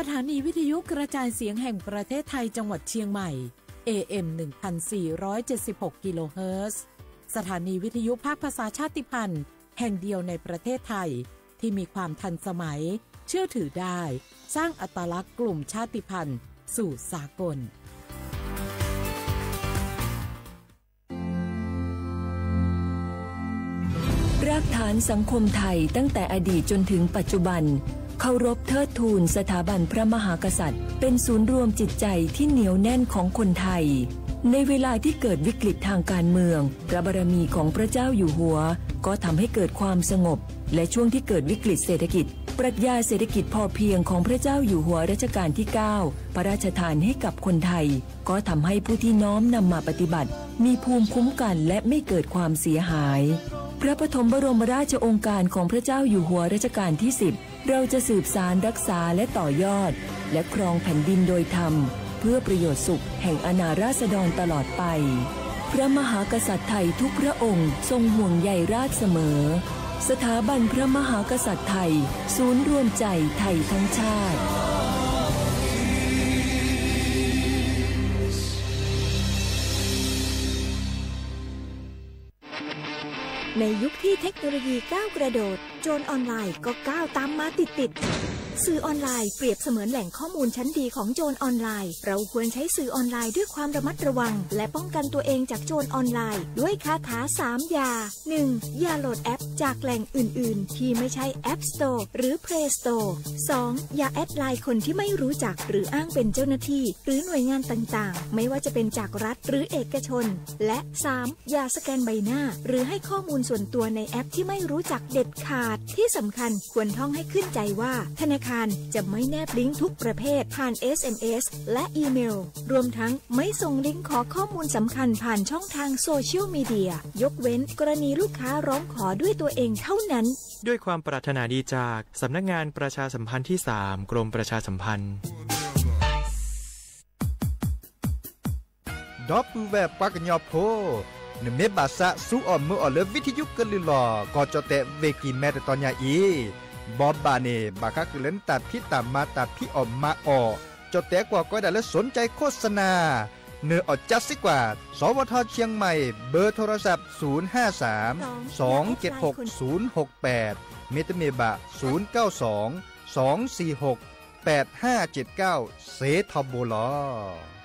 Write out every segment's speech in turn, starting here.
สถานีวิทยุกระจายเสียงแห่งประเทศไทยจังหวัดเชียงใหม่ เอ เอ็ม หนึ่งพันสี่ร้อยเจ็ดสิบหก กิโลเฮิรตซ์ สถานีวิทยุภาคภาษาชาติพันธุ์แห่งเดียวในประเทศไทย ที่มีความทันสมัย เชื่อถือได้ สร้างอัตลักษณ์กลุ่มชาติพันธุ์สู่สากล รากฐานสังคมไทยตั้งแต่อดีตจนถึงปัจจุบัน เคารพเทิดทูนสถาบันพระมหากษัตริย์ เป็นศูนย์รวมจิตใจที่เหนียวแน่นของคนไทย ในเวลาที่เกิดวิกฤตทางการเมือง พระบารมีของพระเจ้าอยู่หัว ก็ทำให้เกิดความสงบ และช่วงที่เกิดวิกฤตเศรษฐกิจ ปรัชญาเศรษฐกิจพอเพียงของพระเจ้าอยู่หัวรัชกาลที่ เก้า พระราชทานให้กับคนไทย ก็ทำให้ผู้ที่น้อมนำมาปฏิบัติ มีภูมิคุ้มกันและไม่เกิดความเสียหาย พระปฐมบรมราชโองการของพระเจ้าอยู่หัวรัชกาลที่ สิบ เราจะสืบสานรักษาและต่อยอด และครองแผ่นดินโดยธรรม เพื่อประโยชน์สุขแห่งอาณาราษฎรตลอดไป พระมหากษัตริย์ไทยทุกพระองค์ทรงห่วงใยราษฎร์เสมอ สถาบันพระมหากษัตริย์ไทย ศูนย์รวมใจไทยทั้งชาติ ในยุคที่เทคโนโลยีก้าวกระโดด โจรออนไลน์ก็ก้าวตามมาติดๆ สื่อออนไลน์เปรียบเสมือนแหล่งข้อมูลชั้นดีของโจรออนไลน์ เราควรใช้สื่อออนไลน์ด้วยความระมัดระวัง และป้องกันตัวเองจากโจรออนไลน์ ด้วยคาถาสามอย่า หนึ่ง อย่าโหลดแอปจากแหล่งอื่นๆ ที่ไม่ใช่ App Store หรือ Play Store สอง อย่าแอดไลน์คนที่ไม่รู้จัก หรืออ้างเป็นเจ้าหน้าที่ หรือหน่วยงานต่างๆ ไม่ว่าจะเป็นจากรัฐหรือเอกชน และ สาม อย่าสแกนใบหน้า หรือให้ข้อมูลส่วนตัวในแอปที่ไม่รู้จักเด็ดขาด ที่สำคัญควรท่องให้ขึ้นใจว่า ธนาคารจะไม่แนบลิงก์ทุกประเภทผ่าน เอส เอ็ม เอส และอีเมล รวมทั้งไม่ส่งลิงก์ขอข้อมูลสำคัญผ่านช่องทางโซเชียลมีเดีย ยกเว้นกรณีลูกค้าร้องขอด้วยตัวเองเท่านั้น ด้วยความปรารถนาดีจากสำนักงานประชาสัมพันธ์ที่ สาม กรมประชาสัมพันธ์ ဒီပုၢ်ဝဲၢ်ပှၤကညီဖိ, နမ့ၢ်ဘၣ်သးစူအီၣ်မုာ်အီၣ်လၢ ဝံထယုကလုၢ်လီၢ် ကီၢ်ကၠီၣ်တဲၣ် ဝ့ၢ်ကံၢ်မဲ တတီၤညါအံၤ, ဘိးဘၣ်န့ၣ် ဘၣ်ဃးဃုာ်လၢနတၢ်ဖံးတၢ်မၤတၢ်ဖံးအီၣ်မၤအီၣ်, ကၠီၣ်တဲၣ်ကွၢ်ကီဒၣ်လၢ สนใจโฆษณา, နအီၣ်ကၠါစ့ၢ်ကီး, สวท เชียงใหม่ เบอร์โทรศัพท์ ศูนย์ห้าสาม สองเจ็ดหก ศูนย์หกแปด မ့တမ့ၢ်ဘၣ် ศูนย์เก้าสอง สองสี่หก แปดห้าเจ็ดเก้า စ့ၢ်ထီဘိလီၤ.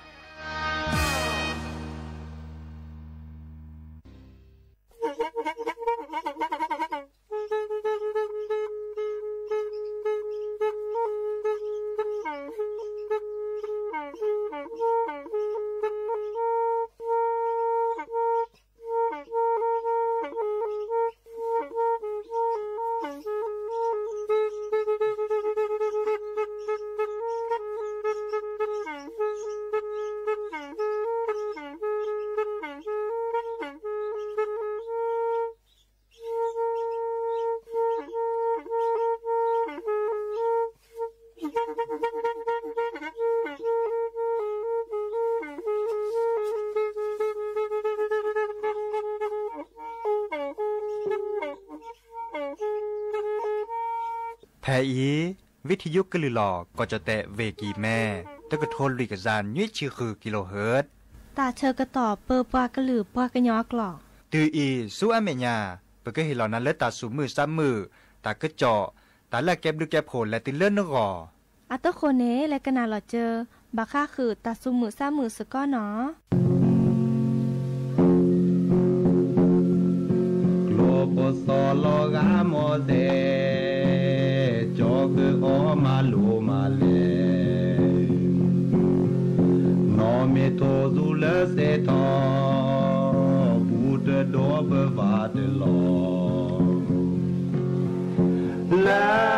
ဖဲအံၤ ဝံထယုကလုၢ်လီၢ် ကီၢ်ကၠီၣ်တဲၣ် ဝ့ၢ်ကံၢ်မဲ တကထိလွံၢ်ကယၤနွံဆံဃု ကံလိဟၢၣ်, တၢ်ဆၢကတီၢ်ပၢပှၤကလုာ်ပှၤကညီအကျိာ်, တုၤအံၤဆူအမဲာ်ညါ ပကဟ့ၣ်လီၤနၤလၢတၢ်သူၣ်မုာ်သးမုာ်, တၢ်ကစီၣ်, တၢ်လၢအကဲဘျုးကဲဖှိၣ်လဲၤတုၤလၢနဂီၢ် အတဃိန့ၣ် လဲၤကနၣ်လီၤစၢၤ ဘၣ်ဃးဃုာ်တၢ်သူၣ်မုာ်သးမုာ်စ့ၢ်ကီးနီၤ. ကျိၣ်ဖိစီၤလီၤဂာ်မီၢ်သဲး, ကၠီၤကအီမၤလိမၤလဲၣ်, နီၢ်မ့ၢ်ထိၣ်သူလၢသဲးထီၣ်, ပူၤတဒီပဘၣ်တလီၤ လၢ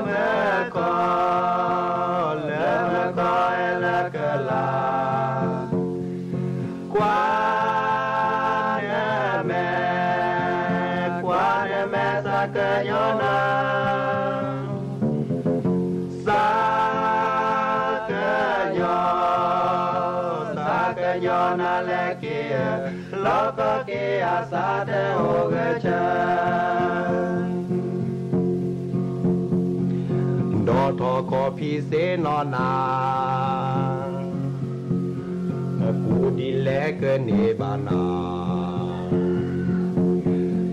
မုၢ်ကီၢ်, လၢမုၢ်ကီၢ်အဲၣ်လၢကလၤ, ကွၢ်နမဲာ်, ကွၢ်နမဲာ်သးကညီၤနၤ, သးကညီၤ, သးကညီၤနၤလဲၣ်က့ၤဧၢ, လီၤကီက့ၤအသးတအိၣ်ဂဲၤဆၢ ဒီးထီၣ် ခီဖံးစ့နီၢ်နၤ, ပူၤဒ်လဲၣ်ကန့ၢ်ဘၣ်နၤ,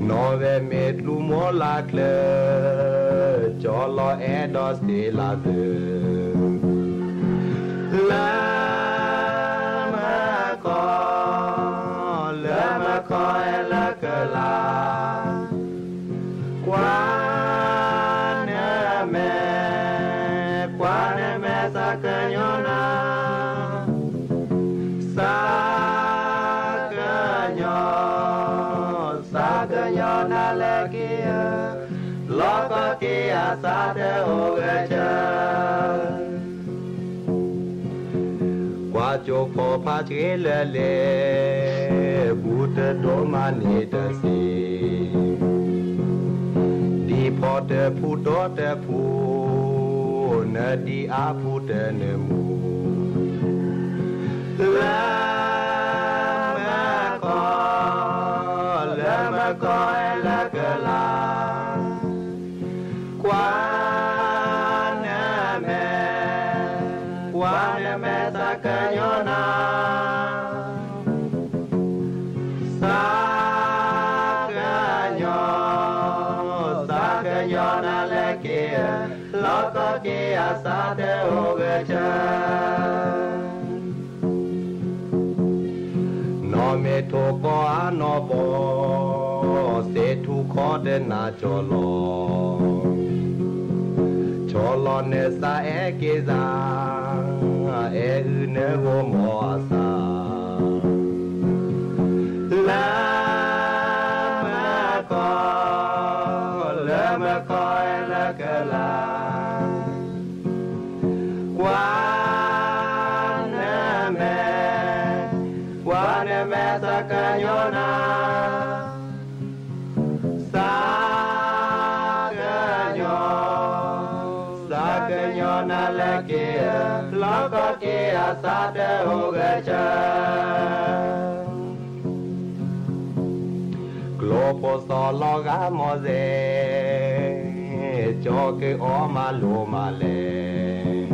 နီၢ်ဝဲမ့ၢ်ကျူမိၢ်လၢ်ချၢ, ကၠီလီၤအဲၣ်ဒိးစ့လၢ်ဘျၢ, လၢမခီ, လၢမခီအဲၣ်လၢကလၤ ကွၢ်နမဲာ်, ကွၢ်နမဲာ်သးကညီၤနၤ, သးကညီၤ, သးကညီၤနၤလၢက့ၤ, လီၢ်ကီၢ်က့ၤအသးတအိၣ်ဂဲၤဆၢ ကွၢ်ကၠိဖီဖးဆှ့လၢလဲၣ်, ဘူးတဒိမၤန့ၢ်တသ့, ဒ်ဖီတဖူဒီတဖူ, နဒ်အါဖူတနၢမူ, လၢမခီ, လၢမခီအဲၣ်လၢကလၤ ကွၢ်နမဲာ်, ကွၢ်နမဲာ်သးကညီၤနၤ, သးကညီၤ, သးကညီၤနၤလၢက့ၤ, လီၢ်ကီၢ်က့ၤအသးတအိၣ်ဂဲၤဆၢ နီၢ်မ့ၢ်ထိၣ်ကီၢ်အနီၢ်ဘီ, သ့ၣ်ထူၣ်ခီတနၢ်ကၠီလီၤ, ကၠီလီၤနသးအဲၣ်က့ၤသး, အဲၣ်အုၣ်နဂီၢ်မီၢ်အသး, လၢမခီ, လၢမခီအဲၣ်လၢကလၤ ကွၢ်နမဲာ်, ကွၢ်နမဲာ်သးကညီၤနၤ, သးကညီၤ, သးကညီၤနၤလၢက့ၤ, လီၢ်ကီၢ်က့ၤအသးတအိၣ်ဂဲၤဆၢ ကျိဖိသီလီၤဂာ်မီၢ်စဲ, ကၠီကအီမၤလိမၤလဲၣ်,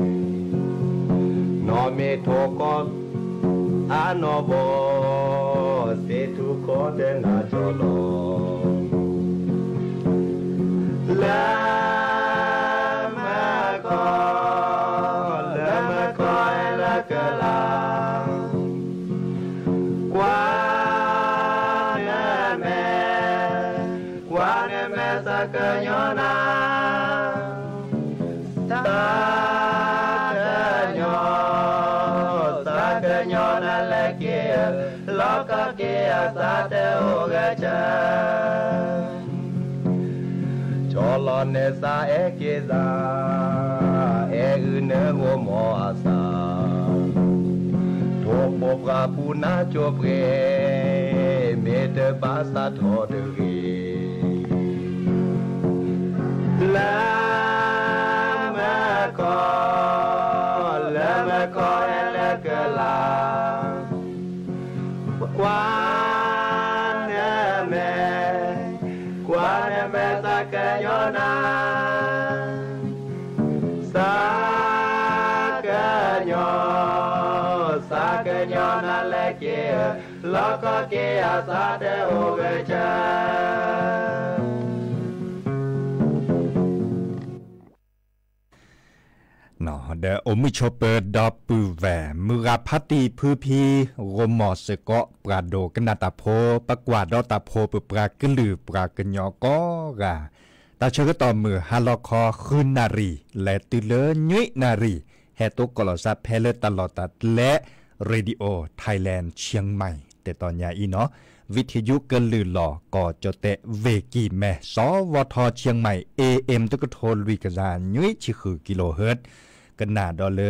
နီၢ်မ့ၢ်ထိၣ်ကီၢ်အနီၢ်ဘီ, သ့ၣ်ထူၣ်ခီတနၢ်ကၠီလီၤ, လၢမခီ, လၢမခီအဲၣ်လၢကလၤ ကွၢ်နမဲာ်, ကွၢ်နမဲာ်သးကညီၤနၤ, သးကညီၤ, သးကညီၤနၤလၢက့ၤ, လီၢ်ကီၢ်က့ၤအသးတအိၣ်ဂဲၤဆၢ ကၠီလီၤနသးအဲၣ်က့ၤသး, အဲၣ်အုၣ်နဂီၢ်မီၢ်အသး, ထိၣ်ဖိပှၢ်ပူၤနါကၠိပြဲ, မ့ၢ်တဘၣ်သးထီၣ်တဂ့ၤ, လၢမခီ, လၢမခီအဲၣ်လၢကလၤ ကွၢ်နမဲာ်, ကွၢ်နမဲာ်သးကညီၤနၤ, သးကညီၤ, သးကညီၤနၤလၢက့ၤ, လီၢ်ကီၢ်က့ၤအသးတအိၣ်ဂဲၤဆၢ ဒီးအိၣ်မုာ်ဆိးပၢၤဒီပုၢ်ဝဲၢ် မုၢ်ဂၤဖါတံၢ်ဖုဖံ ဂီၤမီၢ်စ့ၢ်ကီး ပှၤဒိကနၣ်တၢ်ဖိ ပကွၢ်ဒီးတၢ်ဖိပပှၤကလုာ်ပှၤကညီကိးဂၤ, တၢ်ဆၢကတီၢ်မုၢ်ဟါလီၤခီ ဃုနၣ်ရံၣ် လဲၤတုၤလၢနွံနၣ်ရံၣ် ဟဲတိကိးလီၤသးဖဲလၢတၢ်လီၢ်တၢ်ကျဲ Radio Thailand Chiang Mai တဲတီညါအံၤနီၤ, ဝံထံယုကလုၢ်လီၤ ကီၢ်ကၠီၣ်တဲၣ် ဝ့ၢ်ကံၢ်မဲ စီၤဝီၤထီ Chiang Mai AM တကထိလွံၢ်ကယၤ နွံဆံဃု kilohertz ကနၣ်ဒီးလၢ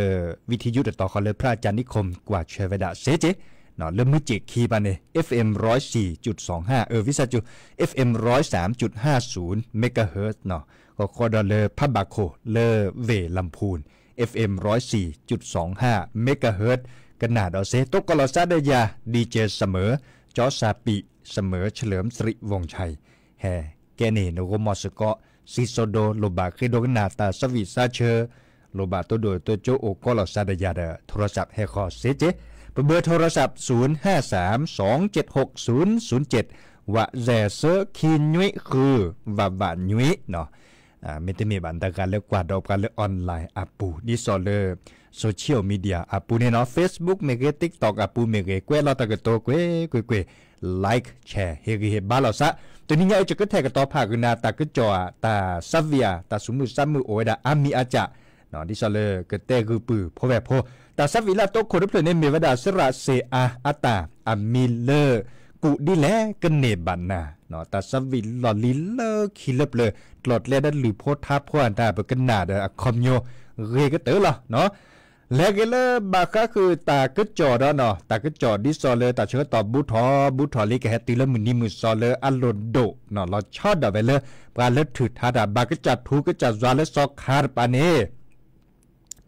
ဝံထံယုတတီၤဃီလၢ พระอาจารย์นิคม ကွၢ်ဆၢဝဲဒၣ်စ့ၢ်ကီး လၢမုၢ်စ့ၢ်ခံဘၣ်န့ၣ် FM ร้อยสี่จุดสองห้า အၢ ဝံသးစူၤ FM ร้อยสามจุดห้าศูนย์ megahertz နီၤ, ဃီဃီဒီးလၢဖးဘၣ်ခိၣ်လၢဝ့ၢ်လၣ်ဖူၣ် FM ร้อยสี่จุดสองห้า megahertz ကနၣ်ဒီးစ့ၢ် တိကိးလီၤသးဒီးယၤ DJ Summer ကၠီစၢ်ပံး Summer เฉลิมสิริวงศ์ชัย ဟဲကဲန့ၣ် နဂီၢ်မီၢ်စ့ၢ်ကီး စံးစိၤဒိ လိၣ်ဘၣ်ဃ့ဒိကနၣ်တၢ်သးဝံၣ်သးဆၢ လိၣ်ဘၣ်တိၢ်ဒိၣ်တိၢ်ကၠိအိၣ်ကီးလီၤစှၤဒီးယၤဒီး โทรศัพท์ ဟဲဃီၤစ့က့, ပဘၢ โทรศัพท์ ศูนย์ห้าสาม สองเจ็ดหก ศูนย์ศูนย์เจ็ด ဝးစဲးဆၢ ခံနွံဃု ဝးဝးနွံနီၤ. မ့တမ့ၢ်ဘၣ် တဂၤလၢကွၢ်ဒီးပှၤလၢ online အပူၤ ဒ်သိးလၢ social media အပူၤန့ၣ်နီၤ, Facebook မ့ၢ်ဂ့ၤ TikTok အပူၤမ့ၢ်ဂ့ၤ ကွဲးလီၤတၢ်ကတိၤကွ့ၢ်ကွ့ၢ်ကွ့ၢ်, like share ဟ့ၣ်ဂံၢ်ဟ့ၣ်ဘါလီၤသး. တနံၤညါအံၤ ယကထဲးကတီၤဖးကနၣ် တၢ်ကစီၣ် တၢ်ဆၢဝံၤဧါ တၢ်ဆူးမုၢ်ဆါမုၢ်အိၣ်ဝဲဒၣ်အါမံၤအါကၢ် ဒ်သိးလၢကတဲဂုာ်ပုၢ်ဖိဝဲၢ်ဖိ, တၢ်ဆၢဝံၤလၢအတိခိၣ်တဖျၢၣ်န့ၣ် မ့ၢ်ဝဲဒၣ် စရၣ်စ့အါအတၢ်အမံၤလၢ ကူးဒ်လဲၣ်ကန့ၢ်ဘၣ်နၤ, တၢ်ဆၢဝံၤလီၢ်လံၤလၢခံလၢပျၢၤ ကျိၤကျဲဒီးလုၢ်ဖိထါဖိအတၢ် ပကနၣ်ဒီးအခီပညီ ဂ့ၤကတၢၢ်လီၤ. လဲၤက့ၤလၢဘၣ်ဃးဃုာ်တၢ်ကစီၣ်ဒီးနီၤ, တၢ်ကစီၣ်ဒ်သိးလၢတၢ်ဆၢကတီၢ်ဘူးထီၣ်ဘူးထီၣ်လံ ကဟဲတုၤလၢမုၢ်နံၤမုၢ်သီလၢအလိၣ်ဒိၣ်နီၤ, လီၤဆီဒၣ်ဝဲလၢ ပှၤလၢထုးထါတၢ်ဘၣ်ကစၢ်ထူကစၢ်ယွၤလၢစီၤခါတပၤန့ၣ်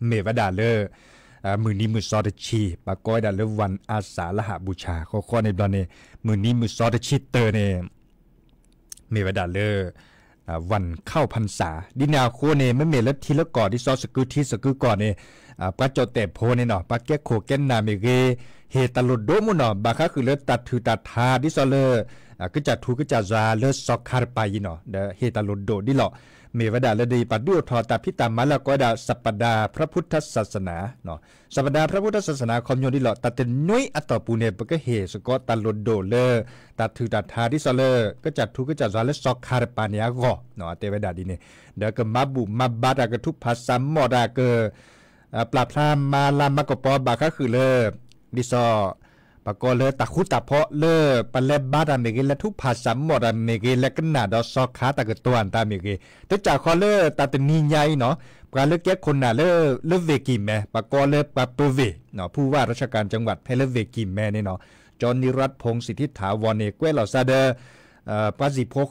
မ့ၢ်ဝဲဒၣ်လၢ မုၢ်နံၤမုၢ်သီတဆံ, ပှၤကိးဝဲဒၣ်လၢ วันอาสาฬหบูชา ဃီဃီန့ၣ်ဘျီန့ၣ် မုၢ်နံၤမုၢ်သီတဆံတၢန့ၣ် မ့ၢ်ဝဲဒၣ်လၢ วันเข้าพรรษา ဒ်န့ၣ်အဃိန့ၣ် မ့မ့ၢ်လၢထံလၢကီၢ် ဒ်သိးစကုထံစကုကီၢ်န့ၣ် ပှၤကၠီၣ်တဲၣ်ဖိန့ၣ်နီၤ ပှၤကဲခိၣ်ကဲနၢ်မ့ၢ်ဂ့ၤ, ဟ့ၣ်တၢ်လိၣ်ဒိၣ်မးနီၤ ဘၣ်ဃးဃုာ်လၢတၢ်ထုးတၢ်ထါ ဒ်သိးလၢ ကစၢ်ထူကစၢ်ယွၤလၢစီၤခါတပၤအံၤနီၤ ဒီးဟ့ၣ်တၢ်လိၣ်ဒိၣ်ဒ်လီၤ. မ့ၢ်ဝဲဒၣ်လၢဒ်အံၤ ပှၤဒုးအိၣ်ထီၣ်တၢ်ဖံးတၢ်မၤလၢအကိးဝဲဒၣ် สัปดาห์พระพุทธศาสนา สัปดาห์พระพุทธศาสนา အခီပညီဒ်လီၤ. တၢ်တနွံအတီၢ်ပူၤန့ၣ် ပကဟ့ၣ်စ့ၢ်ကီးတၢ်လိၣ်ဒိၣ်လၢ တၢ်ထုးတၢ်ထါ ဒ်သိးလၢ ကစၢ်ထူကစၢ်ယွၤလၢစီၤခါတပၤန့ၣ်အဂီၢ် တဲဝဲဒၣ်ဒ်န့ၣ်, ဒီးကမၤဘူၣ်မၤဘါတၢ် ကထုးဖးစၢ်မီၣ်တၢ် က ပျၢ်ဖျါမၤလၤမၤကပီၤ ဘၣ်ဃးဃုာ်လၢ ဒ်သိး ပှၤကိးလၢတၢ်ဃူတၢ်ဖိးလၢ ပလဲၤဘါတၢ်မ့ၢ်ဂ့ၤ လဲၤထုးဖးစၢ်မီၣ်တၢ်မ့ၢ်ဂ့ၤ လဲၤကနၣ်ဒီးစီၤခါတၢ်ကတိၤအတၢ်မ့ၢ်ဂ့ၤ, တကးဃီလၢတၢ်တနံၤညါအံၤနီၤ ပှၤလၢကဲခိၣ်နၢ်လၢ လၢဝ့ၢ်ကံၢ်မဲ ပှၤကိးလၢပှၤပၢၤဝ့ၢ် ผู้ว่าราชการจังหวัด ဖဲလၢဝ့ၢ်ကံၢ်မဲန့ၣ်နီၤ ကၠီနံရၢၣ် ဖူၣ်စံးထံထးဝီန့ၣ် ကွဲးလီၤသးဒီး ပှၤစံၣ်ဖိဃီဖိ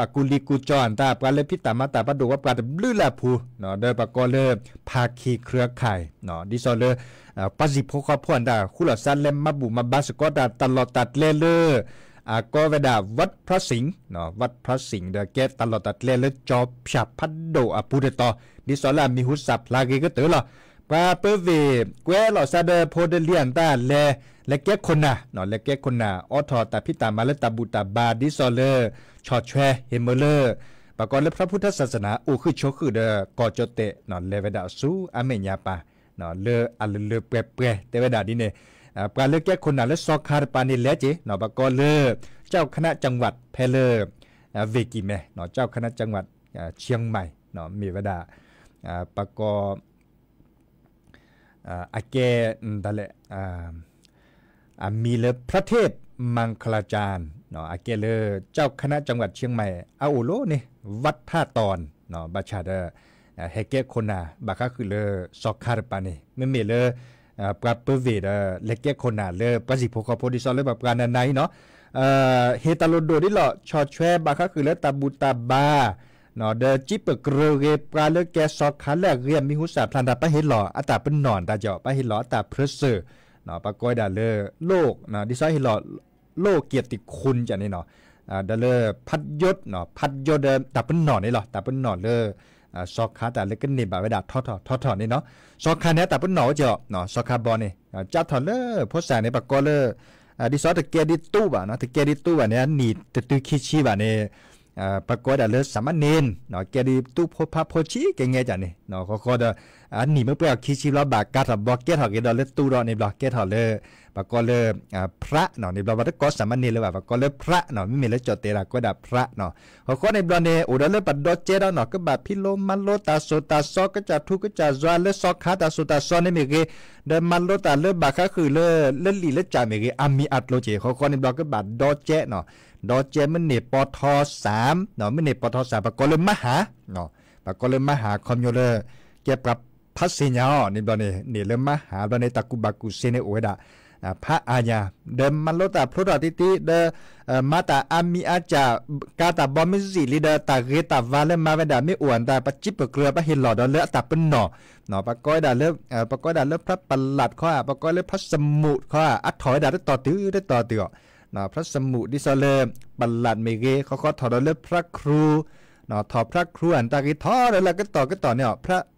အကူလံၤကူကၠီအတၢ် ပှၤလၢဖံးတၢ်မၤတၢ် ပှၤဒိၣ်ဝဲပှၤတဘျုးလၢအပူၤ ဒီးပှၤကိးလၢ ภาคีเครือข่าย ဒ်သိးလၢ ပှၤစံၣ်ဖိဃီဖိအတၢ် ဃူလိာ်သးလဲၤမၤဘူၣ်မၤဘါစ့ၢ်ကီးတၢ် တၢ်လီၢ်တၢ်ကျဲလၢ အကိးဝဲဒၣ် วัดพระสิงห์ วัดพระสิงห์ ဒီးကဲတၢ်လီၢ်တၢ်ကျဲလၢကၠီဖၠၣ်ဖးဒိၣ်အပူၤတတီၤ ဒ်သိးလၢအမံၤဟူသၣ်ဖျါဂ့ၤကတၢၢ်လီၤ. ပှၤပၢၤဝ့ၢ် ကွဲးလီၤသးဒီးဖိဒလံအတၢ်လဲၤ လဲၤကဲခိၣ်နၢ် လဲၤကဲခိၣ်နၢ် အိးထီၣ်တၢ်ဖံးတၢ်မၤလၢတၢ်ဘူၣ်တၢ်ဘါ ဒ်သိးလၢ ဆီၣ်ထွဲဟ့ၣ်မၢလၢ ပှၤကိးလၢ พระพุทธศาสนา အိၣ်ဃုာ်ဆိးဃုာ်ဒီး ကီၢ်ကၠီၣ်တဲၣ် လဲၤဝဲဒၣ်ဆူအမဲာ်ညါပၢ် လၢအလၢလၢပှဲၤပှဲၤ တဲဝဲဒၣ်ဒ်န့ၣ် ပှၤလၢကဲခိၣ်နၢ်လၢစီၤခါတပၤန့ၣ်လဲၤက့ၤ ပှၤကိးလၢ เจ้าคณะจังหวัด ဖဲလၢ ဝ့ၢ်ကံၢ်မဲ เจ้าคณะจังหวัดเชียงใหม่ မ့ၢ်ဝဲဒၣ် ပှၤကိး အကဲ ဒ်လဲၣ် အမံၤလၢ พระเทพมังคลาจารย์ အကဲလၢ เจ้าคณะจังหวัดเชียงใหม่ အအိၣ်လီၤန့ၣ် วัดท่าตอน ဘၣ်ဆၣ်ဒီး ဟဲကဲခိၣ်နၢ် ဘၣ်ဃးဃုာ်လၢ စီၤခါတပၤန့ၣ် မ့မ့ၢ်လၢ ပှၤပၢၤဝ့ၢ်ဒီး လဲၤကဲခိၣ်နၢ်လၢပှၤစံၣ်ဖိဃီဖိ ဒ်သိးလၢပှၤပှၤနၤနၤအံၤနီၤ ဟ့ၣ်တၢ်လိၣ်ဒိၣ်ဒ်လီၤ ဆီၣ်ထွဲဘၣ်ဃးဃုာ်လၢတၢ်ဘူၣ်တၢ်ဘါ ဒီးစံးပကြၢးဂ့ၤ ပှၤလၢကဲစီၤခါလၢအဂ့ၤအမံၤဟူသၣ်ဖျါတၢ် ပှၤဟ့ၣ်လီၤအတၢ်ပနီၣ်တၢ်ကီ ပှၤဟ့ၣ်လီၤအတၢ်ဖြၢစၢၢ် ပှၤကိးဝဲဒၣ်လၢ လိၣ် ဒ်သိးဟ့ၣ်လီၤ လိၣ် เกียรติคุณ ကန့ၣ်နီၤ ဒီးလၢ ဖတ်းယုတ် ဖတ်းယုတ် ဒီးတၢ်ပနီၣ်န့ၣ်လီၤ တၢ်ပနီၣ်လၢ စီၤခါတၢ်လၢကန့ၢ်ဘၣ်ဝဲဒၣ်ထီထီၣ်ထီထီၣ်န့ၣ်နီၤ စီၤခါန့ၣ် တၢ်ပနီၣ်အိၣ်ကီး စီၤခါဘီန့ၣ် ကၢ်ထီၣ်လၢဖိစၢ်န့ၣ် ပှၤကိးလၢ ဒ်သိးတကဲဒ်တူၢ်ဘၣ်နီၤ တကဲဒ်တူၢ်ဘၣ်န့ၣ် အနံၣ်တတုၤခံဆံဘၣ်န့ၣ် ပှၤကိးဝဲဒၣ်လၢ สามเณร ကဲဒ်တူၢ်ဖိဖးဖိဆံးကဲငဲကန့ၣ် ဃီဃီဒီး အနံၣ်မ့ၢ်ပှဲၤအီၤခံဆံဘျီ ဘၣ်ကၢ်ထီၣ်ဘီကဲထီၣ်က့ၤဒီးလၢတူၢ်ဒီးန့ၣ်ဘျီ ကဲထီၣ်လၢ ပှၤကိးလၢ พระ န့ၣ်ဘျီ ပှၤတကိး สามเณร လၢၤဘၣ် ပှၤကိးလၢ พระ န့ၣ် မ့မ့ၢ်လၢကၠီၣ်တဲၣ်တၢ်ကိးဝဲဒၣ် พระ န့ၣ် ဃီဃီန့ၣ်ဘျီန့ၣ် အိၣ်ဒီးလၢပှၤဒီကဲဒီးနီၤ ကဘၣ်ဖံးလိမၤလိတၢ်သိၣ်တၢ်သီ ကစၢ်ထူကစၢ်ယွၤလၢစီၤခါတၢ်သိၣ်တၢ်သီန့ၣ်မ့ၢ်ဂ့ၤ ဒီးမၤလိတၢ်လၢဘၣ်ဃးဃုာ်လၢ လၢလံာ်လၢကၠၢ်မ့ၢ်ဂ့ၤ အမံၤအကျိၤက့ၤ ဃီဃီန့ၣ်ဘျီ ကဘၣ်ဒီကဲနီၤ ဒီကဲမ့ၢ်န့ၢ်ပီထီစၢ် မ့ၢ်န့ၢ်ပီထီစၢ် ပှၤကိးလၢ มหา ပှၤကိးလၢ มหา ခီပညီလၢ ကဲပှၤဖးသ့ၣ်ညါအီၤန့ၣ်ဘျီန့ၣ် န့ၢ်လၢ มหา ဘျီန့ၣ် တၢ်ကူၣ်ဘၣ်ကူၣ်သ့န့ၣ်အိၣ်ဝဲဒၣ် ဖးအါညါ ဒီးမၤလိတၢ်ဖျိထီၣ်တံၢ်တံၢ် ဒီး မၤတၢ်အါမံၤအါကၢ် ကါတၢ်ဘီမ့ၢ်စံၣ်လံဒီး တၢ်ဂ့ၤတၢ်ဝါလၢမၤဝဲဒၣ်မ့ၢ်အိၣ်အတၢ် ပှၤစံးပကြၢး ပှၤဟ့ၣ်လီၤဒီးလၢအတၢ်ပနီၣ် ပှၤကိးဝဲဒၣ်လၢ ပှၤကိးဝဲဒၣ်လၢ พระประหลัด ခီဧါ ပှၤကိးလၢ พระสมุทร ခီဧါ အထီၣ်ဝဲဒၣ်တတီၤတုၤတတီၤတုၤအီၤ พระสมุทร ဒ်သိးလၢ ประหลัด မ့ၢ်ဂ့ၤ ဃီဃီထီၣ်ဒီးလၢ พระครู ထီၣ် พระครู အတၢ်ဂ့ၤထီၣ်ဒီးလၢကတီၢ်ကတီၢ်န့ၣ်အီၤ พระ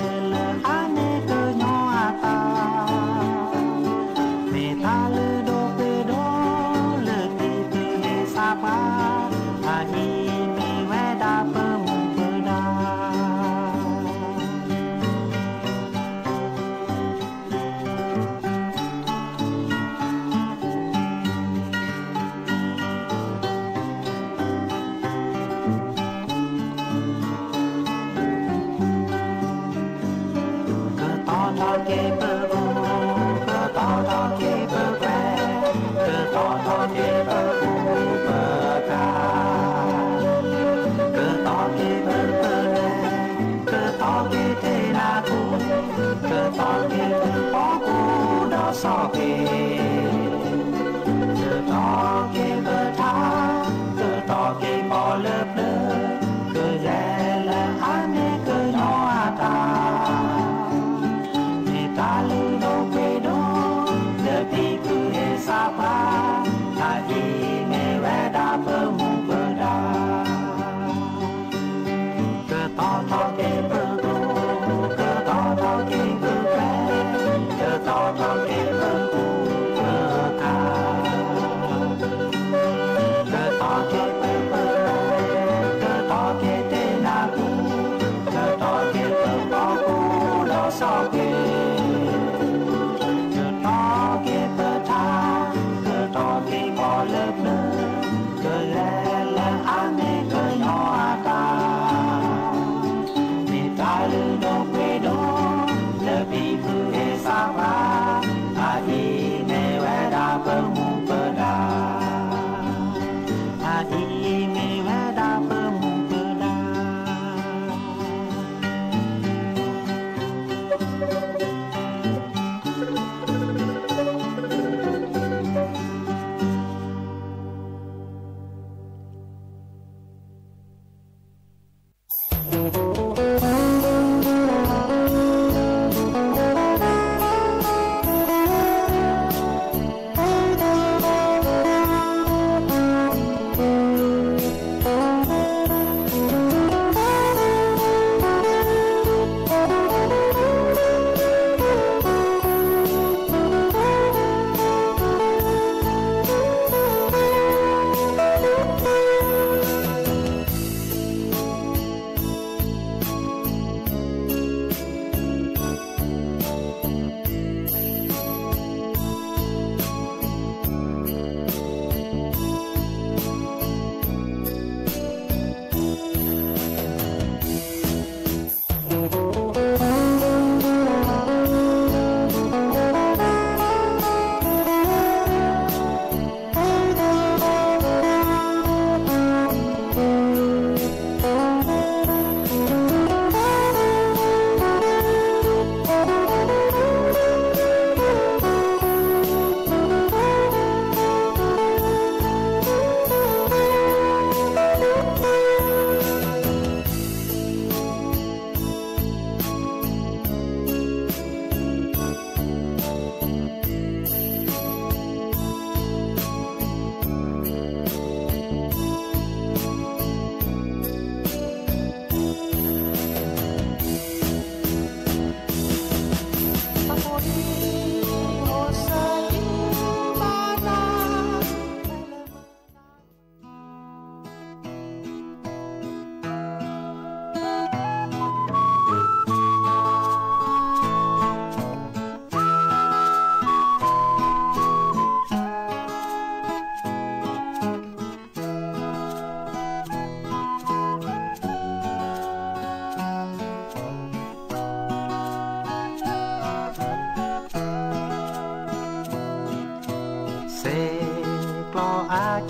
ကလဲၤလၢအါန့ၢ်ကညီအသး, မ့ၢ်တၢ်လုၢ်ဒိၣ်ပှ့ၤဒိၣ်လၢထံသူၣ်ဟ့ၣ်ဆါပှၤ, အအံၤမ့ၢ်ဝဲဒၣ်ပမူပဒါ. ကသီၣ်ထီၣ်က့ၤပဂီၢ်, ကသီၣ်ထီၣ်က့ၤပကွဲၢ်, ကသီၣ်ထီၣ်က့ၤပကူပကၤ, ကသီၣ်က့ၤပပလဲၢ်, ကသီၣ်က့ၤတ့နၤကူ, ကသီၣ်က့ၤပဖီခိၣ်ဒီးစီၤက့ၤ, ကသီၣ်က့ၤပထါ, ကသီၣ်က့ၤပီၣ်လၢပျၢၤ, ကလဲၤလၢအါန့ၢ်ကညီအသး, မ့ၢ်တၢ်လုၢ်ဒိၣ်ပှ့ၤဒိၣ်လၢထံသူၣ်ဟ့ၣ်ဆါပှၤ, အအံၤမ့ၢ်ဝဲဒၣ်ပမူပဒါ. ကသီၣ်ထီၣ်က့ၤပဂီၢ်, ကသီၣ်ထီၣ်က့ၤပကွဲၢ်, ကသီၣ်ထီၣ်က့ၤပကူ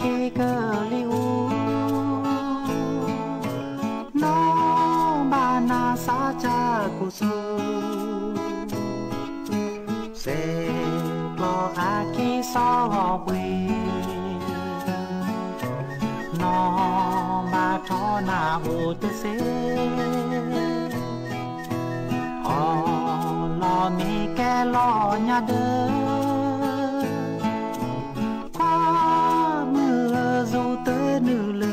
က့ၤကလံၤအူ, နီၢ်ဘၣ်နၤစးကၢ်ခိၣ်ဆူ, စဲးကျီအကံၢ်စီဂီၤပှ့ၤ, နီၢ်ဘၣ်ထီနၤအိၣ်တသ့, အီၣ်လီၤမ့ၢ်ကဲလီၤညါဒၢ ခွါမုၢ်ဧၢ စူၢ်တနုာ်လၢ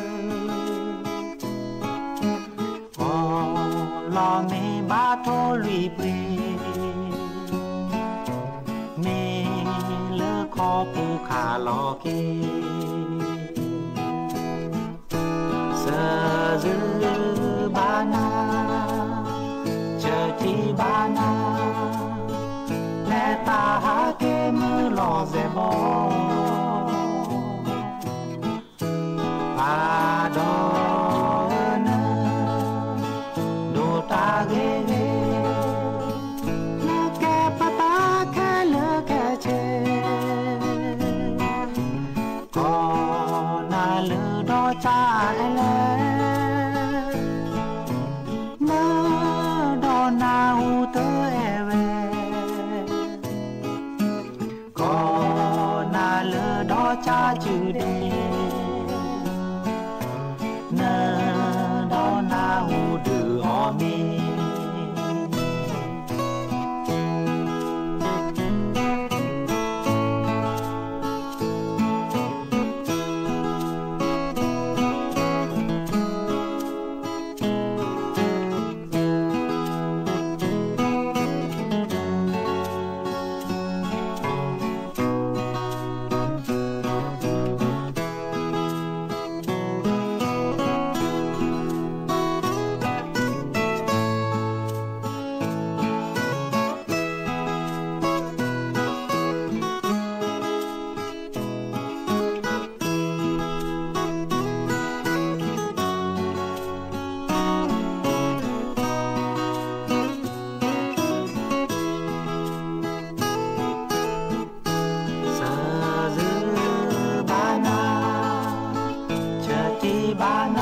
အီၣ်လီၤမ့ၢ်ဘါထိၣ်လွံၢ်ပှ့ၤ, မ့ၢ်လၢခီပူၤခးလီၤက့ၤ စၢၤစုဘၣ်နၤ, စၢၤထံဘၣ်နၤ, လဲၤတၢ်ဟးက့ၤမုၢ်လီၤစဲးဘီ, ဖးဒီးနၢ, ဒိၣ်တၢ်ဂ့ၤဂ့ၤ, နကဲပတၢ်ခဲလၢာ်ခဲဆ့ ကီၢ်နၤလၢဒီးကၢ်အဲလဲၣ်, နၢဒီးနၢ်ဟူတအဲၣ်ဝဲ, ကီၢ်နၤလၢဒီးကၢ်စုဒ့, နၢဒီးနၢ်ဟူဒုးအီၤမ့ၢ် စၢၤစုဘၣ်နၤ, စၢၤထံဘၣ်နၤ,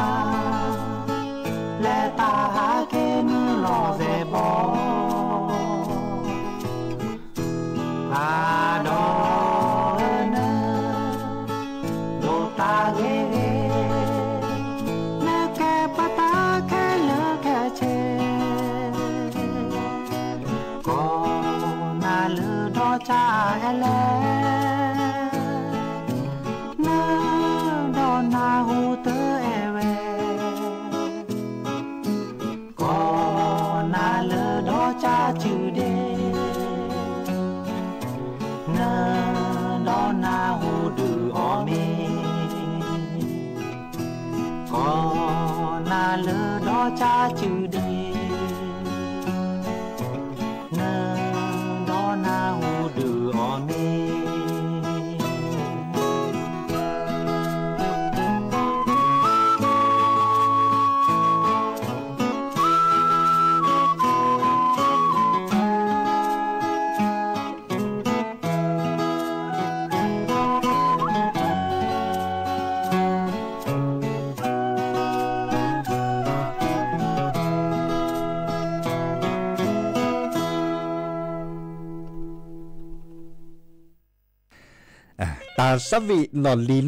လဲၤတၢ်ဟးက့ၤမုၢ်လီၤစဲးဘီ, ဖးဒီးနၢ, ဒိၣ်တၢ်ဂ့ၤဂ့ၤ, နကဲပတၢ်ခဲလၢာ်ခဲဆ့ ကီၢ်နၤလၢဒီးကၢ်အဲလဲၣ်, နၢဒီးနၢ်ဟူတအဲၣ်ဝဲ, ကီၢ်နၤလၢဒီးကၢ်စုဒ့, နၢဒီးနၢ်ဟူဒုးအီၤမ့ၢ် ကီၢ်နၤလၢဒီးကၢ်စုဒ့, နၢဒီးနၢ်ဟူဒုးအီၤမ့ၢ် တၢ်သးဝံၣ်လီၢ်လံၤလၢ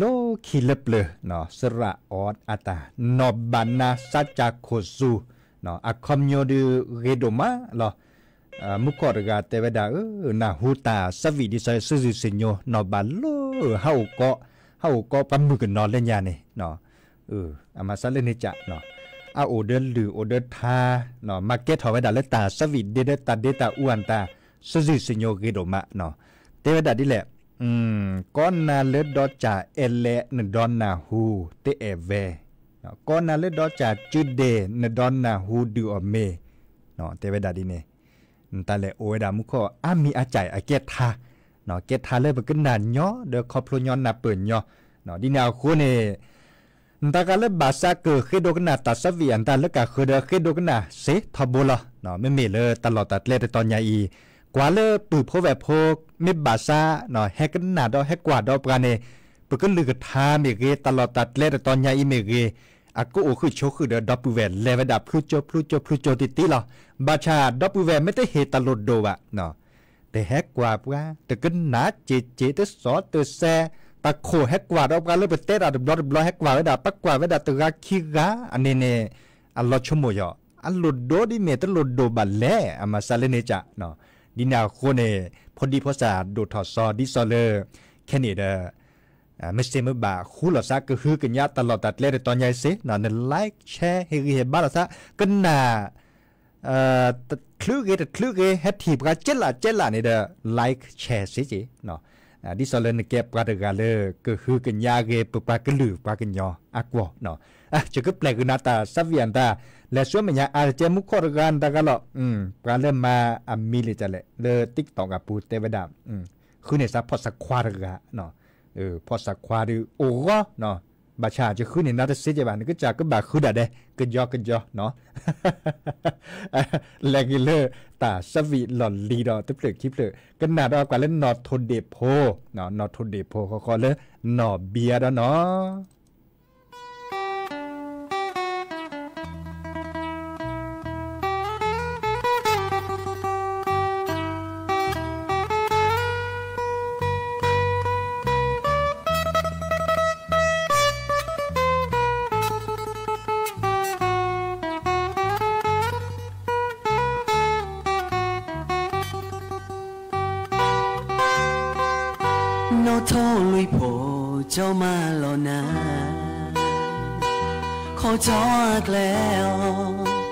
ခံလၢပျၢၤ စရၣ်အီအတၢ် နီၢ်ဘၣ်နၤစးကၢ်ခိၣ်စူၤ အခီပညီဒုးဂ့ၤဒိၣ်မးလီၤ. မူခိၣ်တဂၤတဲဝဲဒၣ်ဧၢ, နၢ်ဟူတၢ်သးဝံၣ်ဒ်သိးစုစုစညိ နီၢ်ဘၣ်လၢ ဟးအိၣ်ကီး, ဟးအိၣ်ကီးပှၤမုၣ်ကနီၤလၢညါန့ၣ် အမၤစၢ်လၢန့ၣ်ကး, အအိၣ်ဒီးလုၢ်အိၣ်ဒီးထါ, မၤကဲထီၣ်ဝဲဒၣ်လၢတၢ်သးဝံၣ်ဒ့ဒီးတၢ်ဒ့တၢ်အူအတၢ် စုစုစညိဂ့ၤဒိၣ်မး, တဲဝဲဒၣ်ဒ်လဲၣ်, ကီနၤလၢဒီးကၢ်အဲလဲၣ် နဒီးနၢ်ဟူတအဲၣ်ဝဲ, ကီနၤလၢဒီးကၢ်စုဒ့ နဒီးနၢ်ဟူဒုးအီၤမ့ၢ်, တဲဝဲဒၣ်ဒ်န့ၣ်, နတၢ်လဲၤအိၣ်ဝဲဒၣ်မူခိၣ်အါမံၤအါကၠဲၣ်အကဲထါ, ကဲထါလၢပကနၣ်ညီဒီးခီဖျိညီနၢ်ပၢၢ်ညီ, ဒ်န့ၣ်အဃိန့ၣ် နတၢ်ကးလၢဘၣ်ဆါကၢၢ်ဃ့ဒိကနၣ်တၢ်သးဝံၣ်အတၢ်လၢကဃၢၤဒီးဃ့ဒိကနၣ်စ့ထီဘိလီၤ. မ့မ့ၢ်လၢတၢ်လီၢ်တၢ်ကျဲတတီၤညါအံၤ, ကွၢ်လၢပုၢ်ဖိဝဲၢ်ဖိ မ့ၢ်ဘၣ်ဆါ ဟဲကနၣ်ဒီးဟဲကွၢ်ဒီးပှၤန့ၣ်, ပကလုၢ်ကထါမ့ၢ်ဂ့ၤ, တၢ်လီၢ်တၢ်ကျဲတတီၤညါအံၤမ့ၢ်ဂ့ၤ, အကအိၣ်ဃုာ်ဆိးဃုာ်ဒီးဒီပုၢ်ဝဲၢ်လဲၤဝဲဒၣ်ဖျိကၠိဖျိကၠိဖျိကၠိတံၢ်တံၢ်လီၤ. ဘၣ်ဆၣ်ဒီပုၢ်ဝဲၢ်မ့ၢ်တဟ့ၣ်တၢ်လိၣ်ဒိၣ်ဘၣ်, တဟဲကွၢ်ပှၤ, တကနၣ်စ့ၢ်ကီး, တစီတဆဲ, တၢ်ခိၣ်ဟဲကွၢ်ဒီးပှၤလၢပတဲတၢ်တဘျီတဘျီဟဲကွၢ်ဝဲဒၣ်, ပကွၢ်ဝဲဒၣ်တဂၤခံဂၤအန့ၣ်န့ၣ် အလီၤဆိကမိၣ်ယီၤ, အလိၣ်ဒိၣ်ဒ်မ့ၢ်တလိၣ်ဒိၣ်ဘၣ်လဲၣ်, အမၤစၢၤလၢန့ၣ်က, ဒ်န့ၣ်အဃိန့ၣ် ဖိဒံဖိသၣ်ဒိၣ်ထီၣ်စီၤဒ်သိးလၢ ခဲန့ၣ်ဒီး မ့ၢ်စ့မ့ၢ်ဘၣ်ဃူလိာ်သး ကဟုကညးတၢ်လီၢ်တၢ်ကျဲတတီၤညါအံၤစ့ၢ်, န like share ဟ့ၣ်ဂံၢ်ဟ့ၣ်ဘါလိာ်သး, ကနၣ် တချုးဂ့ၤတချုးဂ့ၤ ဟဲထံၣ်ပှၤကဲလၢ်ကဲလၢ်န့ၣ်ဒီး like share စ့ၢ်ကီး, ဒ်သိးလၢနကဲပှၤတဂၤလၢ ကဟုကညးဂ့ၤ ပပှၤကလုာ်ပှၤကညီအကွီၢ်, ယကပျဲၢ်ကွံာ်နၤတၢ်သးဝံၣ်အတၢ်, လဲၤဆူမဲာ်ညါအါတကဲမူခိၣ်တဂၤနတဂၤလီၤ, ပှၤလၢမၤအမံၤလံာ်တၢ်လဲၣ် လၢ TikTok အပူၤတဲဝဲဒၣ်, ဃုန့ၢ်သးဖီၣ်သးခွါတဂၤ, ဖီၣ်သးခွါဒီးအိၣ်ဂီၢ်, ဘၣ်ဆၣ်ယဃုန့ၢ်နၤတစ့ကဲဘၣ် နကစၢ်ကဘၣ်ဃုဒၣ်ဒဲး ကယီကယီနီၤ, လဲၤက့ၤလၢတၢ်သးဝံၣ်လီၢ်လံၤဒီးတဖျၢၣ်ခံဖျၢၣ် ကနၣ်ဒီးကွၢ်လၢနီၢ်ထိၣ်ဒ့ၣ်ဖိ, နီၢ်ထိၣ်ဒ့ၣ်ဖိဃီဃီလၢနီၢ်ဘံယါဒီးနီၤ နီၢ်ထိၣ်လွံၢ်ဖိ ကၠီမၤလီၤနၤ, ခီၣ်ကၠီအကျဲအီၤ, စး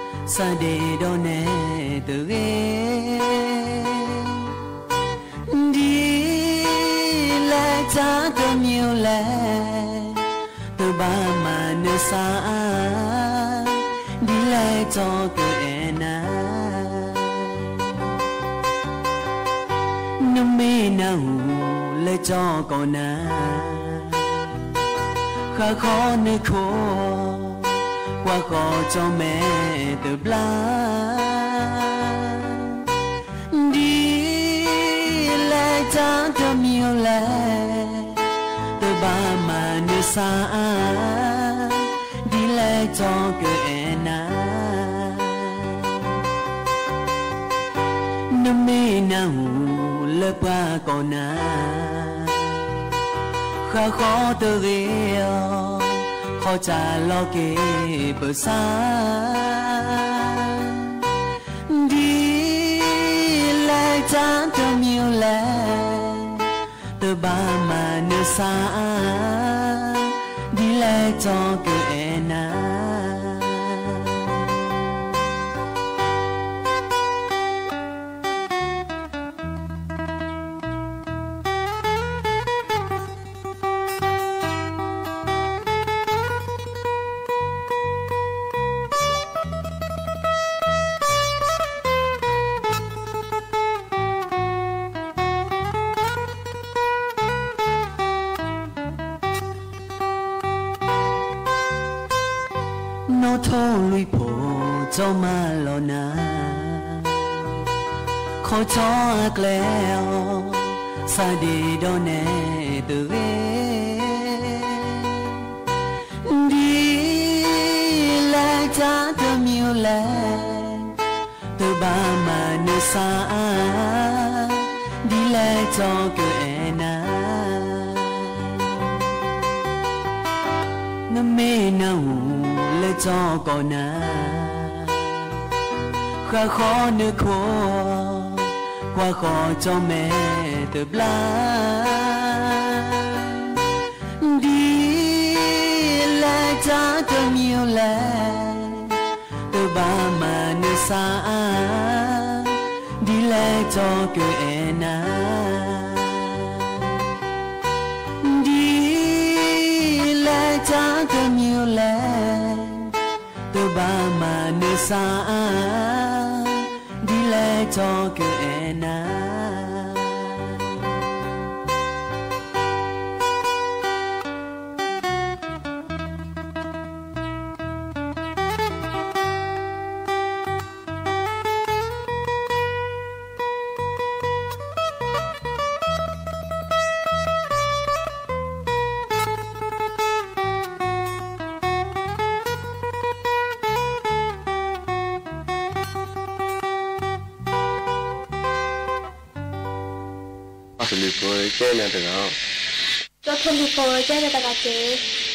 ဒ့ဒီးနဲတဂ့ၤ, ဒ်လဲၣ်တၢ်တမံၤလဲၣ်, တဘၣ်မၤနၢၤစါ, ဒ်လဲၣ်ကၠီကအဲၣ်နၤ နမ့ၢ်နၢ်ဟူလၢကၠီကိးနၤ, ဃၣ်ဃီနခိၣ်, ကွၢ်ဃီကၠီမဲာ်တဘျါ, ဒ်လဲၣ်တၢ်တမံၤလဲၣ်, တဘၣ်မၤနၢၤစါ, ဒ်လဲၣ်ကၠီကအဲၣ်နၤ နမ့ၢ်နၢ်ဟူလၢပှၤကိးနၤ, ဃၣ်ဃီတဂ့ၤအီၤ, ခီၣ်ကၢ်လီၤက့ၤပစါ, ဒ်လဲၣ်တၢ်တမံၤလဲၣ်, တဘၣ်မၤနၢၤစါ, ဒ်လဲၣ်ကၠီကအဲၣ်နၤ နီၢ်ထိၣ်လွံၢ်ဖိ ကၠီမၤလီၤနၤ, ခီၣ်ကၠီအကျဲအီၤ, စးဒ့ဒီးနဲတဂ့ၤ, ဒ်လဲၣ်တၢ်တမံၤလဲၣ်, တဘၣ်မၤနၢၤစါ, ဒ်လဲၣ်ကၠီကအဲၣ်နၤ နမ့ၢ်နၢ်ဟူလၢကၠီကိးနၤ, ဃၣ်ဃီနခိၣ်, ကွၢ်ဃီကၠီမဲာ်တဘျါ, ဒ်လဲၣ်တၢ်တမံၤလဲၣ်, တဘၣ်မၤနၢၤစါ, ဒ်လဲၣ်ကၠီကအဲၣ်နၤ ဒ်လဲၣ်တၢ်တမံၤလဲၣ်, တဘၣ်မၤနၢၤစါ, ဒ်လဲၣ်ကၠီကအဲၣ်နၤ ဖိလံၤဖိကဲန့ၣ်တဂၤ, ကဖိလံၤဖိကဲန့ၣ်တဂၤက့ၤ.